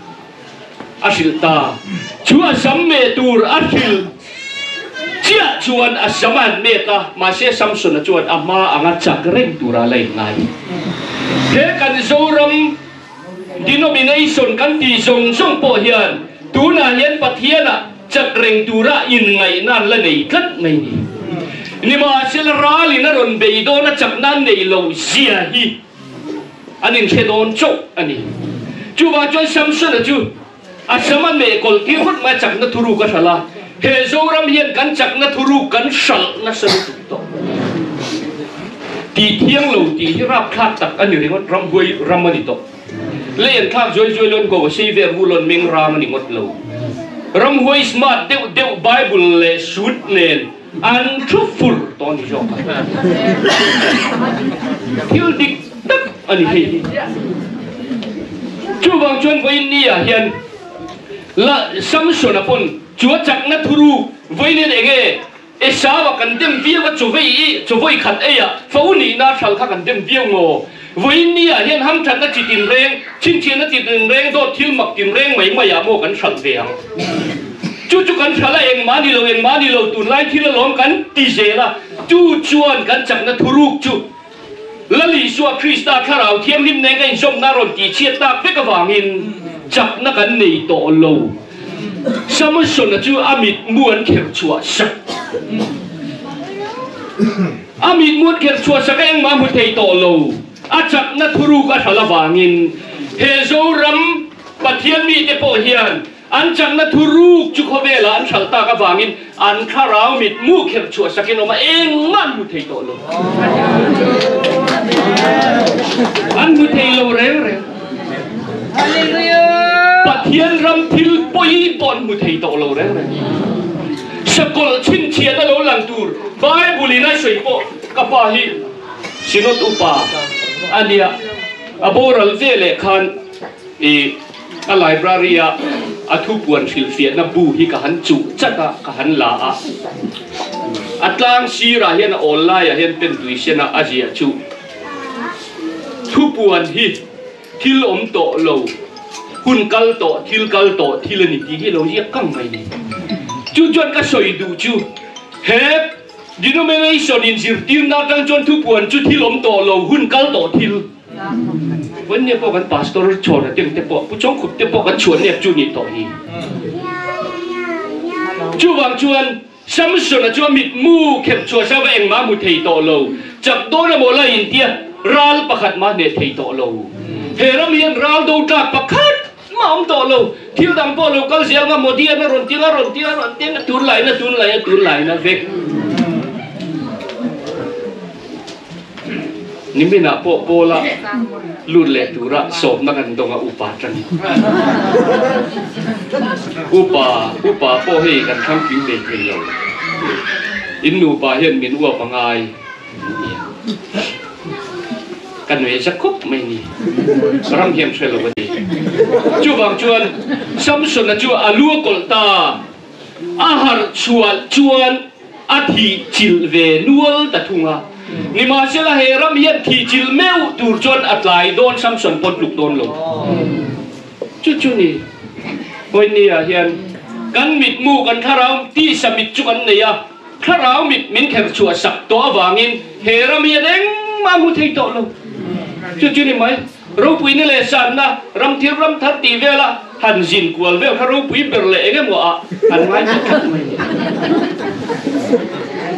a hrilh ta. Chu a sam meh tur a hrilh chiah chuan a sam a han mek a, mahse Samsona chuan a hma anga chak reng tura la inngai. He kan Zoram Denomination kan tih zawng zawng pawh hian tunah hian Pathianah chak reng tura inngaihna an la nei tlat mai ni. Nimahsela ralin a rawn bei dawn a chakna an nei lo zia hi an inhre dawn chauh a ni. Chuvang chuan Samsona chu a sam a meh kawlh tir phawt mai a chakna thuruk a hralh a, he Zoram hian kan chakna thuruk kan hralh nasa lutuk tawh. Tih thiang lo tih hi rapthlak tak a ni ringawt, ramhuai ram a ni tawh. Lei an thlak zuai zuai lawn ko a sei vel ru lawn meng ram a ni ngawt lo. Ramhuai smart deuh deuh Bible leh suit nen an thu fur tawh a ni zawk a. Thil dik tak a ni hei hi. Chuvang chuan vawiin ni ah hian la Samson-a pawn chu a chakna thuruk vawiin eng nge Esau-a kan dem viau a chawei i chawei khat ei a fo nihna hral kha kan dem viau maw? Vawiin ni ah hian hamthatna chi tinreng, chhinchhiahna chi tinreng, dawt thil mak tinreng mai mai ah maw kan hralh ve ang? Chu chu kan hralh a engmah ni lo, engmah ni lo, tunlai thil alawm kan ti zel a, chu chuan kan chakna thuruk chu Lal Isua Krista Thlarau Thianghlim nen ka inzawmna rawn tihchhiat tak vek avangin chakna kan nei tawh lo. Samson-a chu a mitmu an kherh chhuah sak. A mitmu an kherh chhuah sak a engmah hmu thei tawh lo. A chakna thuruk a hral avangin he Zoram Pathian mite pawh hian An chakna thu ruk chu khawvelah an hralh tak avangin an thlarau mitmu kherh chhuah sakin awm a, engmah an hmu thei tawh lo. An hmu thei lo reng reng. Pathian ram thil pawi pawh an hmu thei tawh lo reng reng. Sakawlh chhinchhiahna lo lang tur Bible in a sawi pawh ka pa hi Synod upa a nia, a boral veleh khan i A library a a thupuan hrilhfiahna bu hi ka han chuh chat a, ka han la a. A tlang sirah hian a awl laiah hian pen tui sen a a ziah chu thupuan hi thil awm tawh lo, hun kal tawh, thil kal tawh thil a ni tih hi a lo ziak kang mai ni. Chu chuan ka sawi duh chu he denomination in zirtirna atang chuan thupuan chu thil awm tawh lo, hun kal tawh thil. Vawinia pawh kan pastor chhuan a teng te pawh Pu Chawngkhup te pawh kan chhuan nep chu nih tawh hi. Chuvang chuan Samson-a chu a mitmu kherh chhuah sa va engmah hmu thei tawh lo. Chak dawn emaw la intia Ral pakhat mah hneh thei tawh lo. He ram hian ral do tlak pakhat mah awm tawh lo. Thil dang pawh lo kal zel nga Modi an a rawn ti nga rawn ti a rawn ti nga tun laina tun laina tun laina vek. Niminah pawh Paula lut leh tura sawmna kan dawng a upa atangin. Upa upa pawh hei kan thlang tling ve thei lo. In nupa hian min uap a ngai. Ka nui za khawp mai ni. Ram hian hre lo a ni. Chuvang chuan Samsona chu a lu a kawlh ta. A harh chhuah chuan a thih chilh ve nual ta thung a. Nimahsela he ram hian thih chilh meuh tur chuan a tlai dawn Samson pawn tluk dawn lo. Chu chu ni. Hawinia hian kan mitmu kan thlarau tisa mit chu kan nei a. Thlarau mit min kher chhuah sak tawh avangin he ram hian engmah a hmu thei tawh lo. Chu chu ni mai. Ropuina leh sanna, ram thil ram thar tih vela han zin kual vel kha ropui ber leh eng emaw ah an ngai tawh tlat mai ni.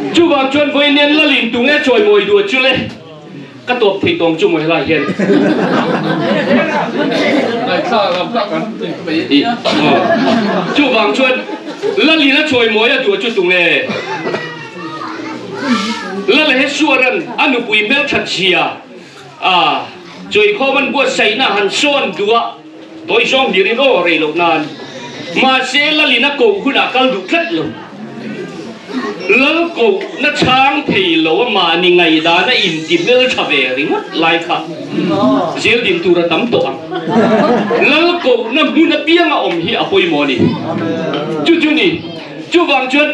Chuvang chuan vawiin Lalin tunge chawimawi duh chu le? Ka tawp thei tawng chu maw helai hian. Chuvang chuan Lalin a chawimawi a duh chu tunge? Lal Hesuaran a nupui hmelthat zia a chawikhawm an buatsaihna han sawn duh a, tawi zawng hlirin aw rei loh nan. Mahse Lalin a koh hunah kal duh tlat lo. Lal kohna chhang thei lo a mahni ngaihdan a inti hmeltha ve ringawt lai kha zel din tur a tam tawh ang. Lal kohna hmun apianga awm hi a pawimawh a ni. Chu chu ni. Chuvang chuan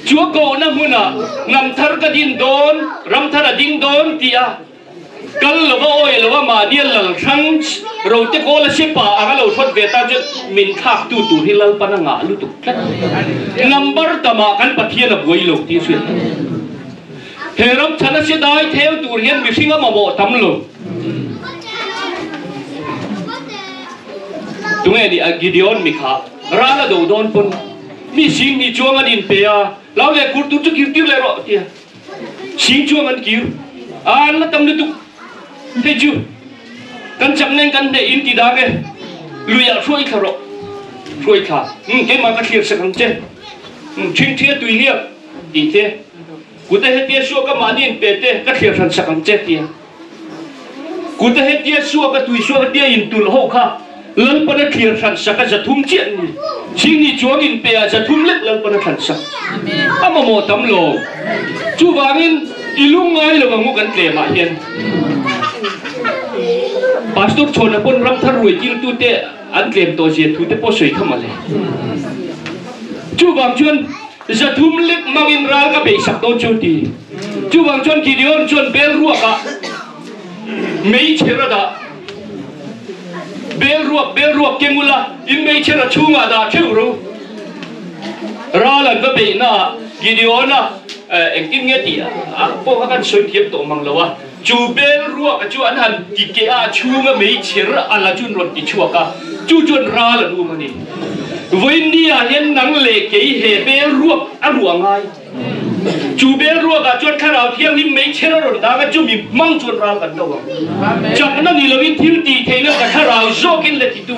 chu a kohna hmunah hnam thar ka din dawn, ram thar a ding dawn tih a Kal lova awi lova mahni a lal hrang rote kawl a sipa ang a lo hrawt ve tan chuan min thlak tu tur hi Lalpan a ngah lutuk tlat. Number tamah kan Pathian a buai lo tih a hriat tur. He ram chhan a si dai theu tur hian mihring a mamawh tam lo. Tunge nih a Gideon mi kha ral a do dawn pawn mi sing ni chuang an inpe a, lo leh kur tur chu kir tir leh rawh tia. Sing chuang an kir a, an la tam lutuk. Hei chu kan chak nen kan hneh in ti dang e, luiah hruai thla rawh, hruai thla, umm keimah ka thlir sak ang che, umm ṭhingṭhia tui hliap tih te, kut a hetia suak a mahni in pe te ka thlir hran sak ang che tia. Kut a hetia suak a tui suak a tia in tulh ho kha Lalpan a thlir hran sak a 300 chiah ni. Chingni chuang in pe ah 300 lek Lalpan a thlan sak. A mamawh tam lo. Chuvangin i lungngai lo ang u kan tlem ah hian. Pastor Chhawna pawn ramthar ruai kiltu te an tlem tawh zia thu te pawh sawi kha mawle. Chuvang chuan 300 lek mangin ral ka beihsak dawn chu ti. Chuvang chuan Gideon chuan bel ruakah meichher a dah. Bel ruak, bel ruak keng ula, in meichher a chhungah dah theuh ro. Ral an va beihnaah Gideon-a engtin nge tih pawh kha kan sawi thiam tawh mang lo a. Chu bel ruaka chu an han ti keh a, a chhunga meichher a la chu an rawn ti chhuak a, chu chuan ral an um a ni. Vawiinni-ah hian nang leh kei he bel ruak a ruah ngai. Chu bel ruakah chuan Thlarau Thianghlim meichher a rawn dang a, chumi hmang chuan ral kan do ang. Chakna ni loin thil tih theihna ka Thlarau zawkin la titu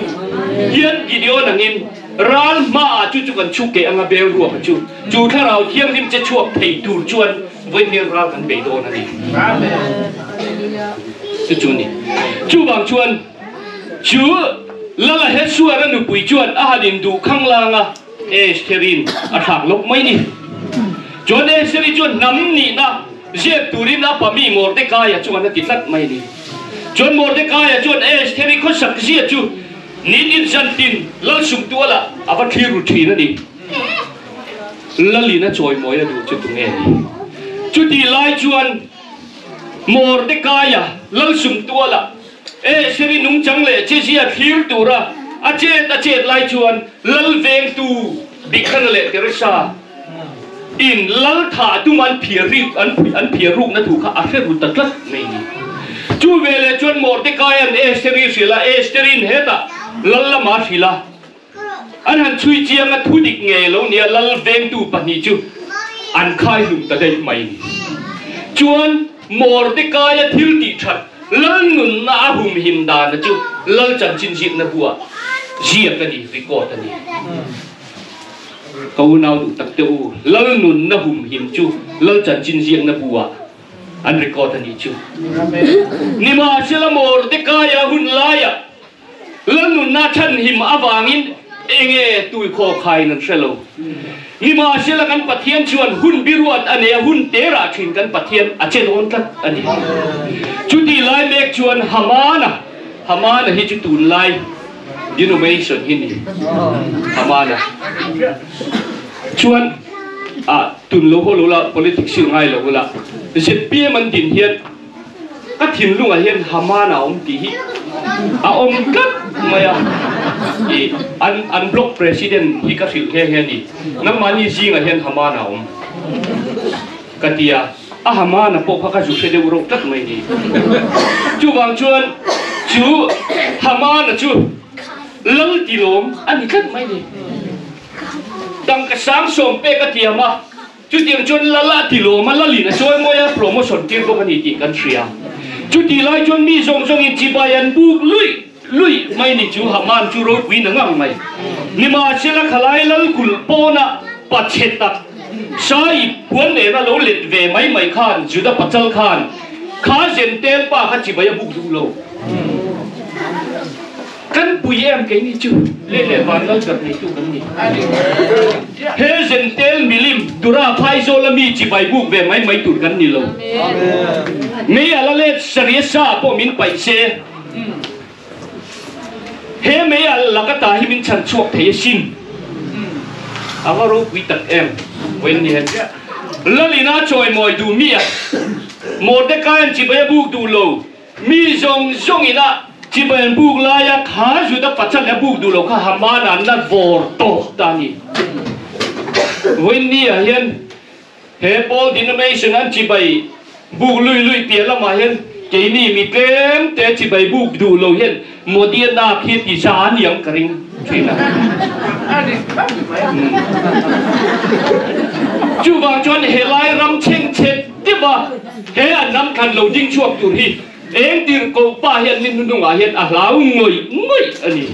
hian Gideon angin ral hmaah chu chu kan chhuk keh anga bel ruaka chu chu Thlarau Thianghlim che chhuak thei tur chuan vawiin ral kan bei dawn a ni. Chu chu ni. Chuvang chuan chu Lala Hesuara nupui chuan a han induh khanglang a. Estherin a thlak lawk mai ni. Chuan Estheri chuan hnam nihna ziak turin a pami Mordekaia chuan a ti tlat mai ni. Chuan Mordekaia chuan Estheri khawsak zia chu nitin zantin lalsum tualah a va thlir ru thin a ni. Lalin a chawimawi a duh chu tunge ni? Chutih lai chuan Mordekaia lalsum tualah Estheri nungchang leh chezia thlir tura a chet a chet lai chuan lal vengtu Bigthana leh Teresa in lal thah tum an phiar rik an phiar rukna thu kha a hre ru ta tlat mai ni. Chu veleh chuan Mordecai-a'n Estheri hrilh a, Estheri'n hetah lal lama a hrilh a. An han chhui chiang a, thu dik ngei lo nia lal vengtu pahnih chu an khai hlum ta daih mai ni. Chuan. Mordekaia thil tih that Lal nunna a humhim dana chu Lal chanchin ziakna buah ziak a ni, record a ni. Ka unau duh tak te u, Lal nunna humhim chu Lal chanchin ziakna buah an record a nih chu. Nimahsela Mordekaia hun laiah Lal nunna chhanhim avangin enge tuikhaw khaiin an hre lo. Nimahsela kan Pathian chuan hun biruat a nei a, hun te rah thin kan Pathian a che dawn tlat a ni. Chutih lai mek chuan Hamana, Hamana hi chu tunlai denomination hi ni, Hamana chuan ah tun lo haw lo la politics hi ngai lo ula, zpm an din hian, Ka thinlungah hian Haman a awm tih hi a awm tlat mai a, i an an block president hi ka hrilh nghe nghe a ni. Nangmahni zingah hian Haman a awm ka ti a, a Haman a pawh kha ka zu hre deuh reuh tlat mai ni. Chuvang chuan chu Haman a chu lal tilawm a ni tlat mai ni. Tangka 70,000 pek a tiam a. Chutiang chuan lal a ti lawm a, lalin a sawi mawi a, promotion tir bawk a ni tih kan hria. Chutih lai chuan mi zawng zawngin chibai an buk luih luih mai ni chu Haman chu ropui na ngang mai. Nimahsela khalai lal kulh pawna pachhe tak Sai puan nena lo let ve mai mai khan Juda pachal khan kha Zentel pa kha chibai a buk duh lo. Kan pui em keini chu leh leh van lal ber neitu kan ni. He Zentel milim Dura phaizawla mi chibai buk ve mai mai tur kan ni lo. Mei a la let saria sa pawh min paih se. He mei a laka ta hi min chhan chhuak thei asin. A va ropui tak em vawiin ni hen. Lalina chawimawi duh mi a Mordecai an chibai a buk duh lo. Mi zawng zawngin a chibai an buk laia kha Juda pachal a buk duh lo kha Haman an la vawr tawk ta a ni. Vawiin ah hian he Paul denomination an chibai buk lui lui piah lamah hian keini mi tlem te chibai buk duh lo hian Modiana khi ti sa a ni ang ka ring thin a. Chuvang chuan helai ram chhengchhe deuh a he an ram thlan lo ding chhuak tur hi eng tir ko pa hian min hnungah hian a hlau ngawih ngawih a ni.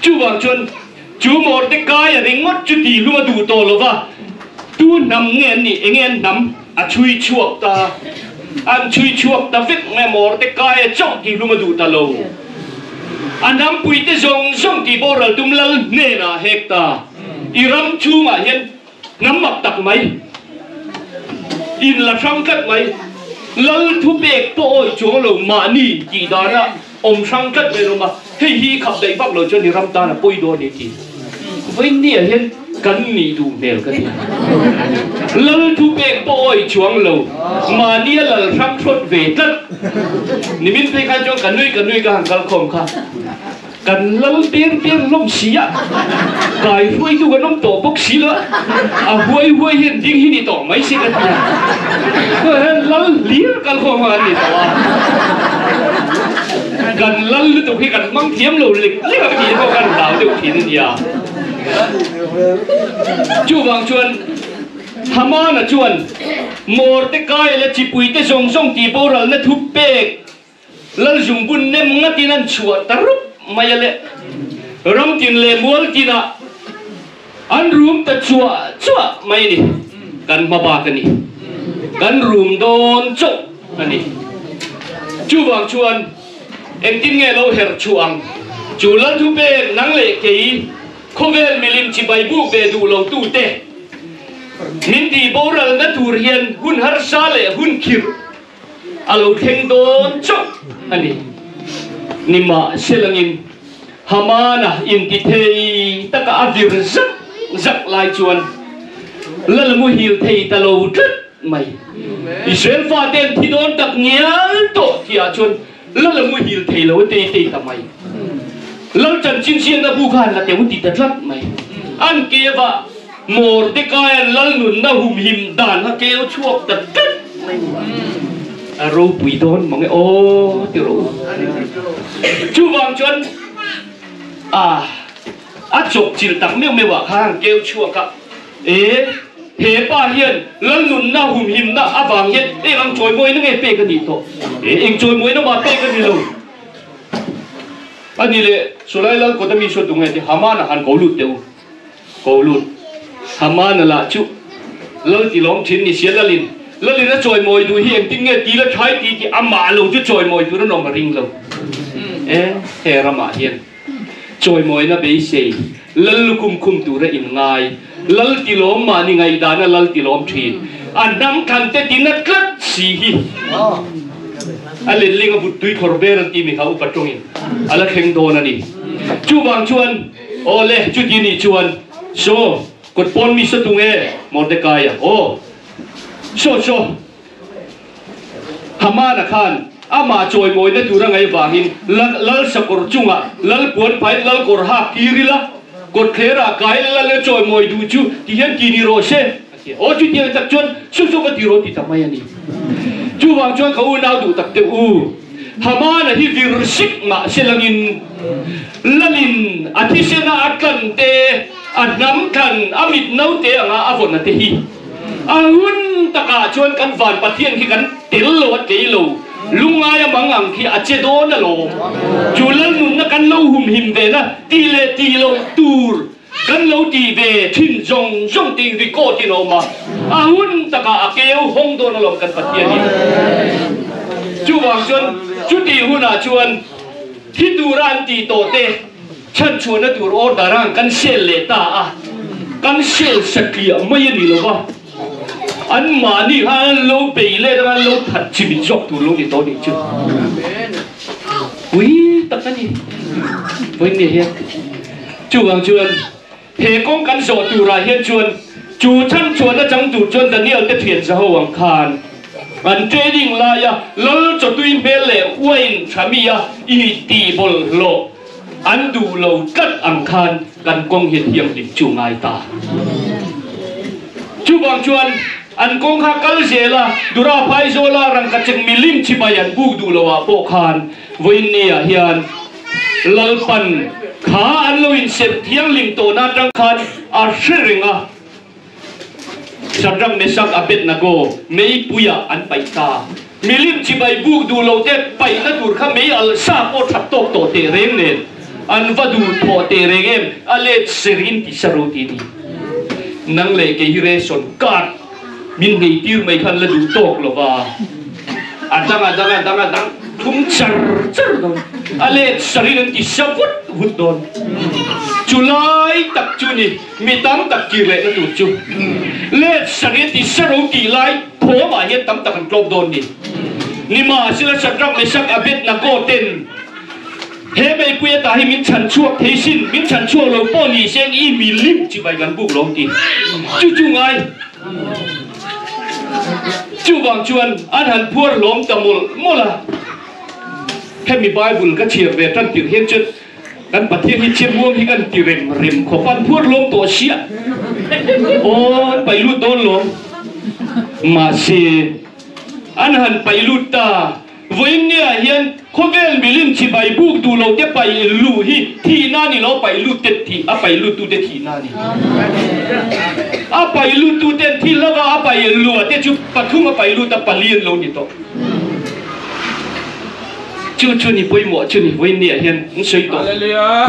Chuvang chuan chu Mordecai a ringawt chu tih hlum a duh tawh lo va, tu hnam nge an nih, enge an hnam a chhui chhuak ta, an chhui chhuak ta vek mai a, Mordecai a chauh tih hlum a duh ta lo. A hnampuite zawng zawng tih boral tum lal hnenah a hek ta. I ram chhungah hian Hnam mak tak mai, in la hrang tlat mai, lal thu pek pawh awih chuang lo mahni tih dana awm hrang tlat mai rawm a, hei hi khap daih vak lo chuan i ram tan a pawi dawn e ti. Vawiin ni ah hian kan nih duh hmel ka ti. Lal thu pek pawh awih chuang lo mahni a lal hrang hrawt ve tlat. Nimin phei khan chuan ka nui ka nui ka han kal khawm kha. Kan lal piang piang hlawm si a, kai hruaitu kan awm tawh bawk si lo a, a huai huai hian ding hi ni tawh mai si ka ti a, tunah hian lal hlir kal khawm kha kan ni tawh a, kan lal lutuk hi kan hmang thiam lo lek lek a tih pawh kan hlau deuh thin a nia. Chuvang chuan Hamana chuan Mordecai leh chipuite zawng zawng tih boralna thu pek Lal zungbun nem ngatin an chhuah ta rup mai a le. Ram tin leh mual tinah an rum ta chuah chuah mai a ni. Kan hma bak a ni. Kan rum dawn chauh a ni. Chuvang chuan engtin nge lo herh chhuah ang? Chu Lal thu pek nang leh kei khawvel milim chibai buk ve duh lo tute min tih boralna tur hian hun harsa leh hun khirh a lo thleng dawn chauh a ni. Nimahselangin Hamana inti thei taka a vir zak zak lai chuan lal muhil thei ta lo tlat mai. Israel fate an thi dawn tak ngial tawh tihah chuan lal muhil thei lo a tei tei ta mai. Lal chanchin siamna bu khan la teu ti ta tlat mai. An keva Mordecai-a'n lal nunna humhim dan a keu chhuak ta tlat mai ni. A ropui dawn mang e aw ti rawh u. Chuvang chuan a a chawp chilh tak meuh meuh ah khan keu chhuak a, e. He pa hian lal nunna humhimna avang hian eng ang chawimawina nge pek a nih tawh? Eng chawimawina mah pek a ni lo. A ni leh, Sulai lal kawt ami saw tunge ti Hamana han ko lut teh u. Ko lut. Hamana lah chu lal ti lawm thin ni sia lalin lalin a chawimawi duh hi engtin nge ti la thai ti tih amah lo chu chawimawi tur an awm a ring lo. E, he ramah hian chawimawina beisei lal lukhum khum tura inngai lal ti lawm mahni ngaihdana lal ti lawm thin a hnam thlan te tina tlat si hi a letling a but tui khawr ber an ti mi kha upa tawngin a la thleng dawn a ni. Chuvang chuan Aw le, chuti nih chuan saw kut pawn mi sa tung e, Mordekaia, aw, saw saw, Hamana khan amah chawimawina tur a ngaih vangin lal sakawr chungah lal puan phai lal kawr hak tir ila, kawtthlerah kai lal a chawimawi duh chu ti hian ti ni rawh se, a ti a. Aw, chutiang tak chuan saw saw ka ti rawh ti ta mai a ni. Chuvang chuan ka unau duh tak deuh u. Hamana hi vir sik mah se langin lalin a thisena a tlan te, a hnam thlan, a mit naute anga a vawn a te hi a hun takah chuan kan van Pathian khi kan tel lo a tlei lo, lungngai a mang ang khi a che dawn alawm. Chu lal nunna kan lo humhim ve na tih leh tih loh tur kan lo tih ve thin zawng zawng te in record in a awm a, a hun takah a keu hawng dawn alawm kan Pathian in. Chuvang chuan chutih hunah chuan thi tura an tih tawh te chhanchhuahna tur order ang kan sel leh ta a, kan sel satliah mai a ni lo va, an mahni khan an lo bei let anga an lo that chimit zawk tur lo ni tawh nih chu. Pui tak a ni. Vawiin hian. Chuvang chuan he kawng kan zawh turah hian chuan chu chhan chuan a chang tur chuan Daniel te thian za ho ang khan an training laia lal chawtui hmel leh wine tha mi a i tih bawlhhlawh an duh lo tlat ang khan kan kawng hi thianghlim chu ngai ta. Chuvang chuan an kawng kha kal zel a, Dura Phaizawla rangkachek milim chibai an buk duh loh ah pawh khan vawiin ni ah hian Lalpan kha an lo insem thianghlim tawhna atang khan a hre reng a, Shadrach, Meshach, Abednego meipuiah an paih ta. Milim chibai buk duh lo te paihna tur kha mei alh sa pawh that tawk tawh teh reng nen an va duh thawh teh reng em, a let ser in ti sa ro ti ni. Nang leh kei hi ration card min nei tir mai khan la duh tawk lo va, a dang a dang a dang a dang thum char char dawn, a let sarin an ti sa vut vut dawn. Chu lai tak chu ni mi tam tak kir lehna tur chu let sarin an ti sa ro tih lai thawmah hian tam tak an tlawm dawn ni. Nimahsela Shadrach, Meshach, Abednego ten He meipui ata hi min chhan chhuak thei sin, min chhan chhuak lo pawh ni se i mi lim chibai kan buk lo ti. Chu chu ngai. Chuvang chuan an han phuar hlawm ta mawlh mawlh a. Hemi Bible ka chhiar ve tan tirh hian chuan kan Pathian hi chiamuang hi kan ti rem rem khawp a, an phuar hlawm tawh sia. Aw an paih lut dawn lawm. Mahse an han paih lut ta. Vawiinniah hian khawvel milim chibai buk duh lo te paih luh hi thihna a ni lo, paih lut te thih, a paih lut tu te thihna a ni. A paih lut tu ten thi hlauh a, a paih luh a te chu pathum a paih lut a pali an lo ni tawh. Chu chu ni pawimawh chu ni vawiinniah hian an sawi tawh.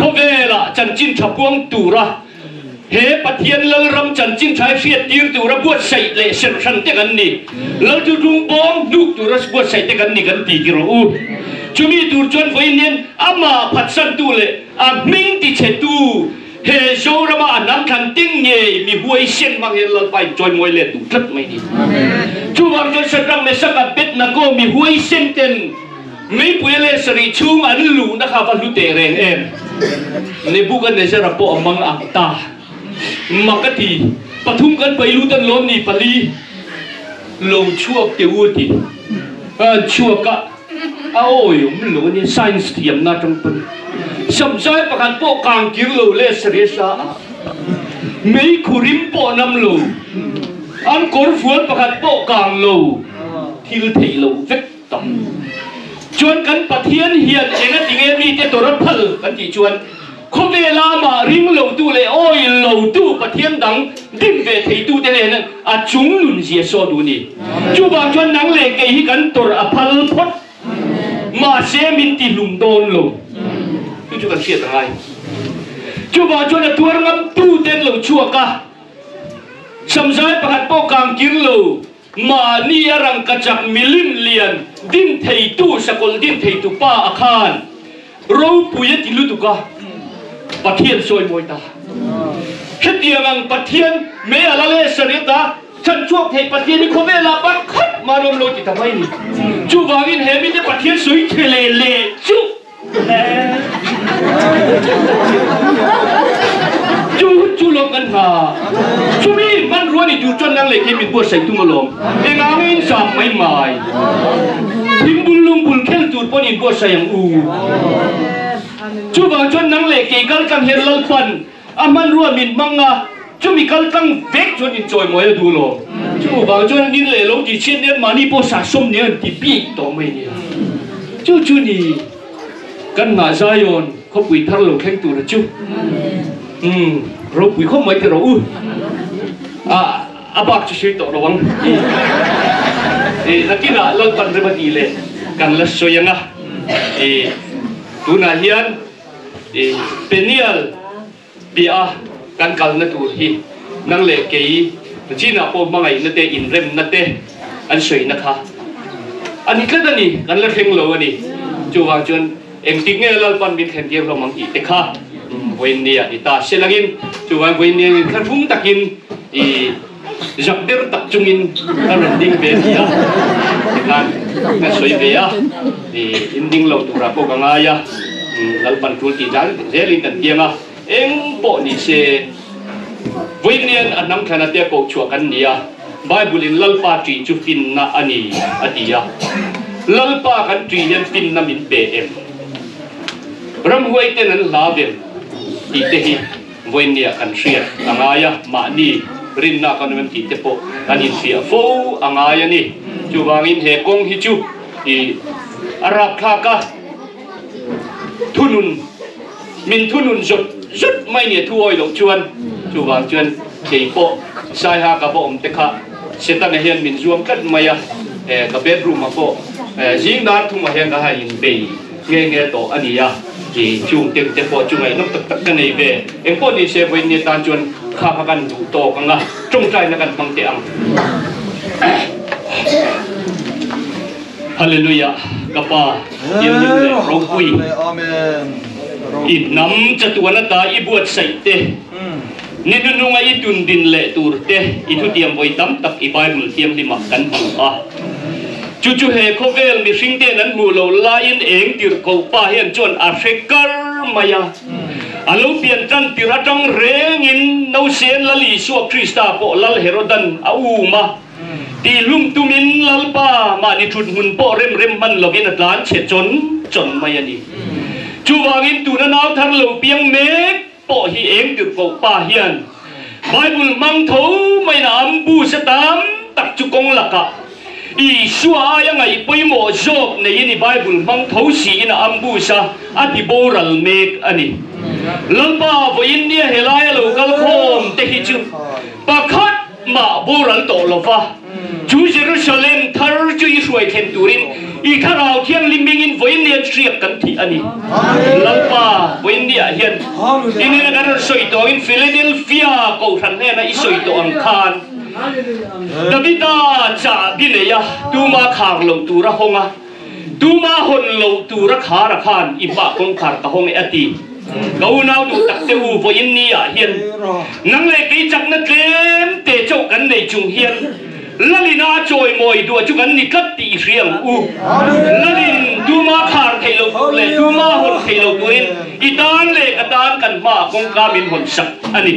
Khawvelah chanchin tha puang tura He Pathian Lalram chanchin tha hi hriat tir tura buatsaih leh serh hran te kan ni. Lal chu tung bawng hnuk tura buatsaih te kan ni kan ti ti rawh u. Chumi tur chuan vawiin hian amah phatsantu leh a hming tichhetu he Zorama a hnam thlan tin ngei mi huaisen hmang hian Lalpa in chawimawi let duh tlat mai ni. Chuvang chuan Shadrach, Meshach, Abednego mi huaisen ten Meipuia leh sarih chhung an luhna kha va hlu teh reng em? Nebuchadnezzar-a pawh a mang ang ta. Mak a ti, Pathum kan pai lut an lawm ni pali lo chhuak teh u a ti. An chhuak a, a awiawm lo a nia, science thiamna atang pawn. Samzai pakhat pawh kang kir lo leh sarih a sa a, meikhu rim pawh nam lo, an kawrfual pakhat pawh kang lo, thil theih loh vek. Tak chuan kan Pathian hian enga tinge mite tawrh a phal kan tih chuan Khawvela amah ring lotu leh awih lotu Pathian dang dim ve theitute nen a chung nun zia saw duh a ni. Chuvang chuan nang leh kei hi kan tawrh a phal phawt. Mahse min ti hlum dawn lo. Chu chu kan hriat a ngai. Chuvang chuan a tuar ngamtu ten lo chhuak a, samzai pakhat pawh kang kir lo. Mahni a rangkachak milim lian din theitu sakawlh din theitu pa a khan ropui a ti lutuk a, Pathian sawi mawi ta. Hetiang ang Pathian mei a la leh sarih ta, chhanchhuak thei Pathian hi khawvelah pakhat mah an awm lo ti ta mai ni. Chuvangin he mite Pathian sawi che leh leh chu Chu hun chu lawm kan hna. Chumi hmanrua ni tur chuan nang leh kei min buatsaih tum alawm. Engah nge in zam mai mai? Thing bul lung bul khel tur pawn in buatsaih ang u. Chuvang chuan nang leh kei kal tlang hian Lalpan a hmanrua min hmang a, chumi kal tlang vek chuan in chawimawi a duh alawm. Chuvang chuan nin leh lo tih chhiat nen mahni pawh sahsawm nen an ti bik tawh mai nia. Chu chu ni. Kan nghah Zion khawpui thar lo thleng tura chu umm ropui khawp mai tiraw u a a bak chu sawi tawh lo ang i nakinah Lalpan rem a tih leh kan la sawi ang a i tunah hian i Peniel piah a kan kalna tur hi nang leh kei chinah pawh hmangaihna te inremna te an sawina kha a ni tlat a ni, kan la thleng lo a ni. Chuvang chuan engtik nge Lalpan min thlen tir hlawm ang tih te kha vawiin ni ta se langin chuvang vawiin ni in thlahrung takin i zak der tak chungin ka rawn ding ve ni a, tikhan ka sawi ve a, i in ding lo turah pawh ka ngai a, Lalpan tul tih zan zelin kan tiang a, eng pawh ni se vawiin a hnam thlan atia koh chhuah kan ni a, Bible in Lalpa ṭih chu finna a ni a ti a, Lalpa kan ṭih hian finna min pe em? Ramhuai ten an hla vem tih te hi. Vawinia kan hriat a ngai a, mahni rinna kan awm em tih te pawh kan inhriah fo a ngai a ni. Chuvangin he kawng hi chu i a rapthlak a, thunun min thunun zawt zawt mai nia thu awi loh chuan chuvang chuan kei pawh Saiha ka va awm te kha Setana hian min zuam tlat mai a, ka bedroom ah pawh zing dar thumah hian ka han inbei Nge nge tawh a ni a, i chung te te pawh chu ngaihnawm tak tak ka nei ve. Engpawh ni se vawiin ni atan chuan kha kha kan duh tawk ang a, tawngtaina kan hmang teh ang. Hallelujah, ka Pa Thianghlim leh ropui, i hnam chatuan ata i buatsaih te, ni hnuhnunga i tundin leh tur te i thutiam vawi tam tak i Bible Thianghlimah kan hmu a. Chu chu he khawvel mihring ten an hmuh loh laiin eng tirhkoh pa hian chuan a hre kar mai a. A lo pian tan tirh atang rengin Nausen Lal Isua Krista pawh Lal Herodan a um a. Tihlum tumin Lalpa mahni thut hmun pawh rem rem hman lovin a tlan chhe chawn chawn mai a ni. Chuvangin tuna nau thar lo piang mek pawh hi eng tirhkoh pa hian Bible hmang tho maiin a ambush a tam tak chu kawng lakah Isua aia ngaih pawimawh zawk neiin i Bible hmang tho siin a ambush a, a ti boral mek a ni. Lalpa vawiin nia helaia lo kal khawm te hi chu pakhat mah boral tawh lova, chu Jerusalem thar chu i hruai thlen turin i Thlarau Thianghlim hmingin vawiin nia hriak kan thih a ni. Lalpa vawiin niah hian i nena kan rawn sawi tawh angin Philadelphia kohhran hnena i sawi tawh ang khan Davida chahbi nei a, tuma khar loh tur a hawng a, tuma hawn loh tur a khar a khan i hmah kawngkhar ka hawng e a ti. Ka unau duh tak te u vawiin ni ah hian nang leh kei chakna tlem te chauh kan nei chung hian Lalin a chawimawi duah chu kan ni tlat tih i hria ang u. Lalin tuma khar theih loh tur leh tuma hawn theih loh turin i tan leh ka tan kan hmaah kawngka min hawn sak a ni.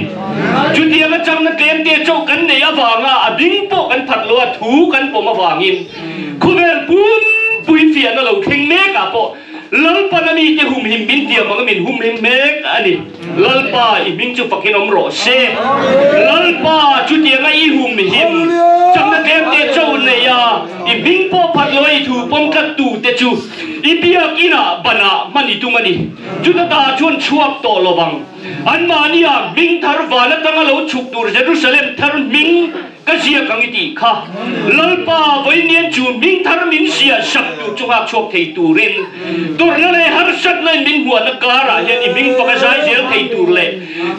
Chutiang atangna tlem te chauh kan neih avanga a ding pawh kan phat lo a, thu kan pawm avangin khawvel pumpui fiahna lo thleng mek ah pawh Lalpan a mite humhim min tiam ang a min humhim mek a ni. Lalpa i hming chu fakin awm rawh se. Lalpa chutianga i humhim. Chakna tlemte cho nei a, i hming pawh phat lo a i thu pawm tlat tu te chu i biak inah banah hman i tum a ni. Chuta ta chuan chhuak tawh lo vang. Anmahni ah hming thar van atanga lo chhuk tur Jerusalem thar hming ka ziak ang i tih kha. Lalpa vawiin chu hming thar min ziah sak tur chu nghak chhuak thei turin tawrhna leh harsatna in min hmuahna karah hian i hming faka zai zel thei tur leh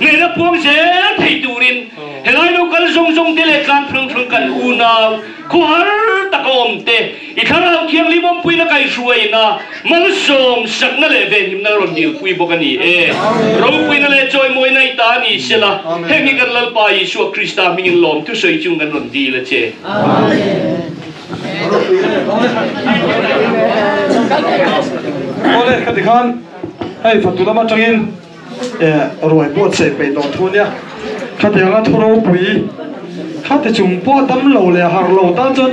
hnehna puang zel thei turin helai lo kal zawng zawng te leh tlang hrang hrang kan unau Khuahar taka awm te, i thlarau thianghlim awmpuina kaihhruaina, malsawm sakna leh venhimna rawn dilpui bawk a ni e. Ropuina leh chawimawina i ta a ni sela, heng hi kan Lalpa Isua Krista hmingin lawm thusawi chung kan rawn dil a che.
Awle, khati khan hei fatu lam atangin ruai buatsaih peih tawh thu nia. Khatianga thu ropui khati chung pawh dam lo leh har lo tan chuan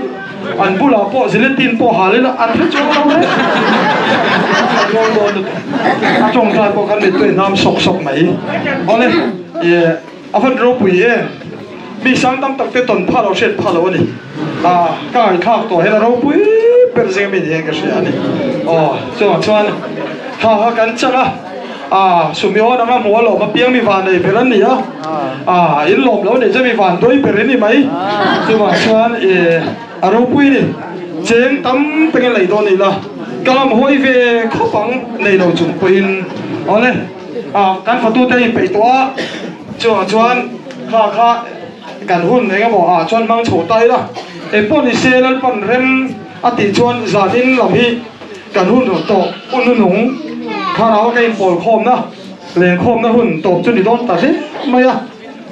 an bulah pawh ziletin pawh hal ila an hre chuang lo hle. An rawn dawn lutuk. A tawngtai pawh kan mittuai hnam sawk sawk mai. Awle, a van ropui em? Mi sang tam tak te tawn phah lo hriat phah lo a ni. Ka ngaihthlak tawh hian a ropui ber zing ami ni hian ka hria a ni. Aw, chuvang chuan kha kha kan chang a, a Sumiawn anga hmuh a lawm apiang mi van nei ber an ni a, a in lawm lo nei chuan mi van duai ber in ni mai. Chuvang chuan i a ropui ni. Cheng tam takin lei dawn ila ka lam hawi ve khawp ang nei lo chung pawhin. Awle, a kan fatute a inpeih tawh a, chuvang chuan kha kha Kan hun eng emaw ah chuan hmang chho ta ila, eng pawh ni se Lalpan rem a tih chuan zanin lam hi kan hun rawn tawh hun hnunung thlarau a ka inpawl khawmna lenkhawmna hun tawp chu ni dawn ta hle mai a.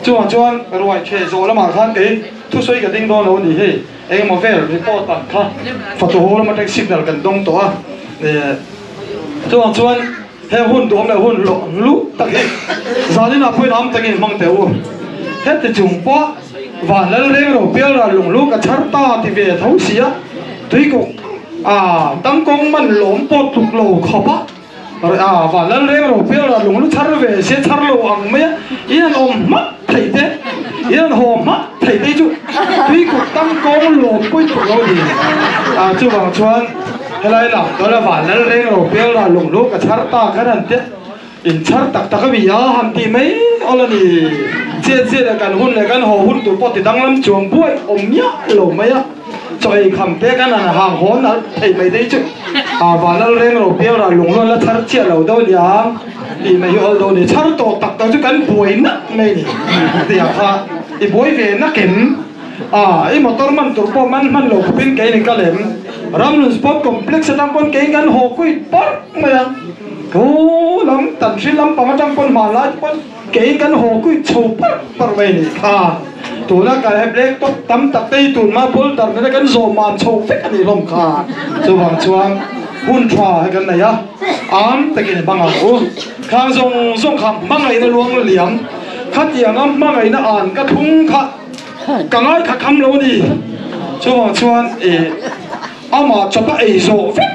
Chuvang chuan ruai ṭheh zawh lamah khan kei thusawi ka ding dawn lo a ni hei, eng emaw vel report ang kha fatu ho lam atang signal kan dawng tawh a, chuvang chuan He hun duhawm leh hun hlawh luh tak hi zaninah pawhin am tangin hmang teh u. Heti chung pawh van lal reng ro pial ral lung lu ka chhar ta ti ve tho si a, tuikuk a tangkawng man lawm pawh tluk lo khawp a, a van lal reng ro pial ral lung lu chhar ve se chhar lo ang mai a, in an awm hmak thei te, in an haw hmak thei te chu tuikuk tangkawng lawm pawhin tluk lo ni. A chuvang chuan. Helai lam dawn a van lal reng lo pial ral lung lu ka chhar ta khan han tia in chhar tak tak a mi a han ti mai awl a ni. Chiat chiat a kan hun leh kan haw hun tur pawh ti danglam chuang buai awm miah lo mai a, chaw ei kham te kan han hang haw nalh thei mai te hi chu a van lal reng lo pial ral lung lu an la chhar chiah lo deuh a niang tih mai hi awl dawn a ni. Chhar tawh tak tak chu kan buai nak mai a ni tiang kha i buai ve nak em? A, i motor man tur pawh man hman lo khawpin kei ni ka lem. Ramlun Sport Complex atang pawn kei kan haw kuit parh mai a. Thu lam Tanhri lampang atang pawn hmanlai te pawn kei kan haw kuit chho parh parh mai ni kha. Tuna kan he black top tam tak te hi tunma boulder nena kan zawh mam chho vek a nih hlawm kha. Chuvang chuan hun tha he kan nei a, am takin i hmang ang u. Khang zawng zawng kha hmangaihna luang liam khatianga hmangaihna an ka thlung kha. Ka ngai kha kham lo a ni. Chuvang chuan i amah chawpa ei zawh vek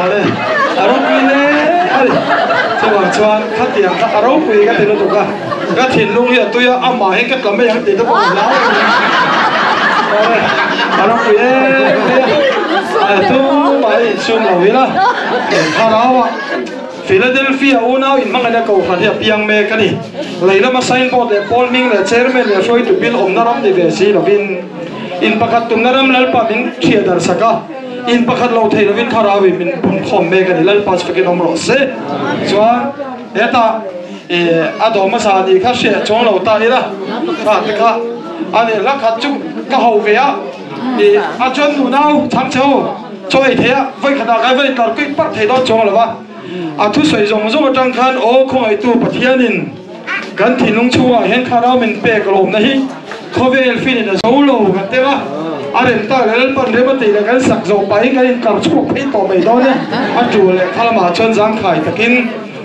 Ale, a ropui hle a ni. Chuvang chuan khatiang kha a ropui ka ti lutuk a, ka thinlung hi a tui a, amah hi ka tla mai ang tih te pawh ka hlau a ni. Ale, a ropui em mai a, a tumah hi insum lo ila, thlarau ah. Philadelphia unau inhmangaihna kohhran hi a piang mek a ni. Lei lama signboard leh pawl hming leh chairman leh hruaitu bil awmna ram ni ve si lovin in pakhat tumna ram Lalpa min hriat dar sak a, in pakhat lo thei lovin thlarauin min pun khawm mek a ni. Lalpa chu fakin awm rawh se. Chuan hetah a dawm hmasa nih kha hriat chuang lo ta ila, kha te kha a ni hla khat chu ka ho ve a, a chuan nunau chhang che u. Chaw ei thei a, vawi khatah khan va intlar kuih parh thei dawn chuang lo va. A thusawi zawng zawng atang khan aw khawngaihtu Pathianin kan thinlung chhungah hian thlarau min pek lawmna hi khawvel finin a zo lo kan tel a, a rem tak leh Lalpan rem a tih leh kan sak zawh pahin kan intlar chhuak phei tawh mai dawn e. A tul leh kha lamah chuan zangkhai takin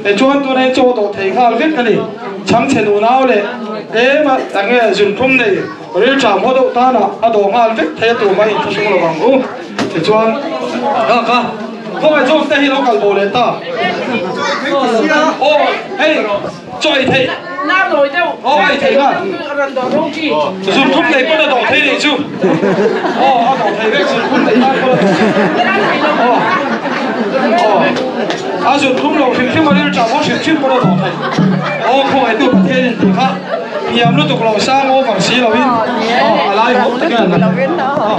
e chuan tuna hi chaw dawh thei nghal vek a ni. Chhangchhe nunau leh ema enge zunthum nei Rilṭam haw deuh tanah a dawh nghal vek thei a tumah in thlahrung lo ang u. Tichuan, Ka ka, khawngaih zawk te hi lo kal bo leh ta. Aw, hei, chaw ei theih. Aw ei thei nghal. Zunthlum nei pawn a dawh thei nih chu. Aw a dawh thei vek zunthlum nei tan pawn a dawh thei. Aw aw a zunthlum lo hrim hrim a ril ṭah pawh hrim hrim pawn a dawh thei. Aw khawngaihtu Pathian in tih kha hniam lutuk lo sang over si lo in aw a lai hawm tak hian a aw.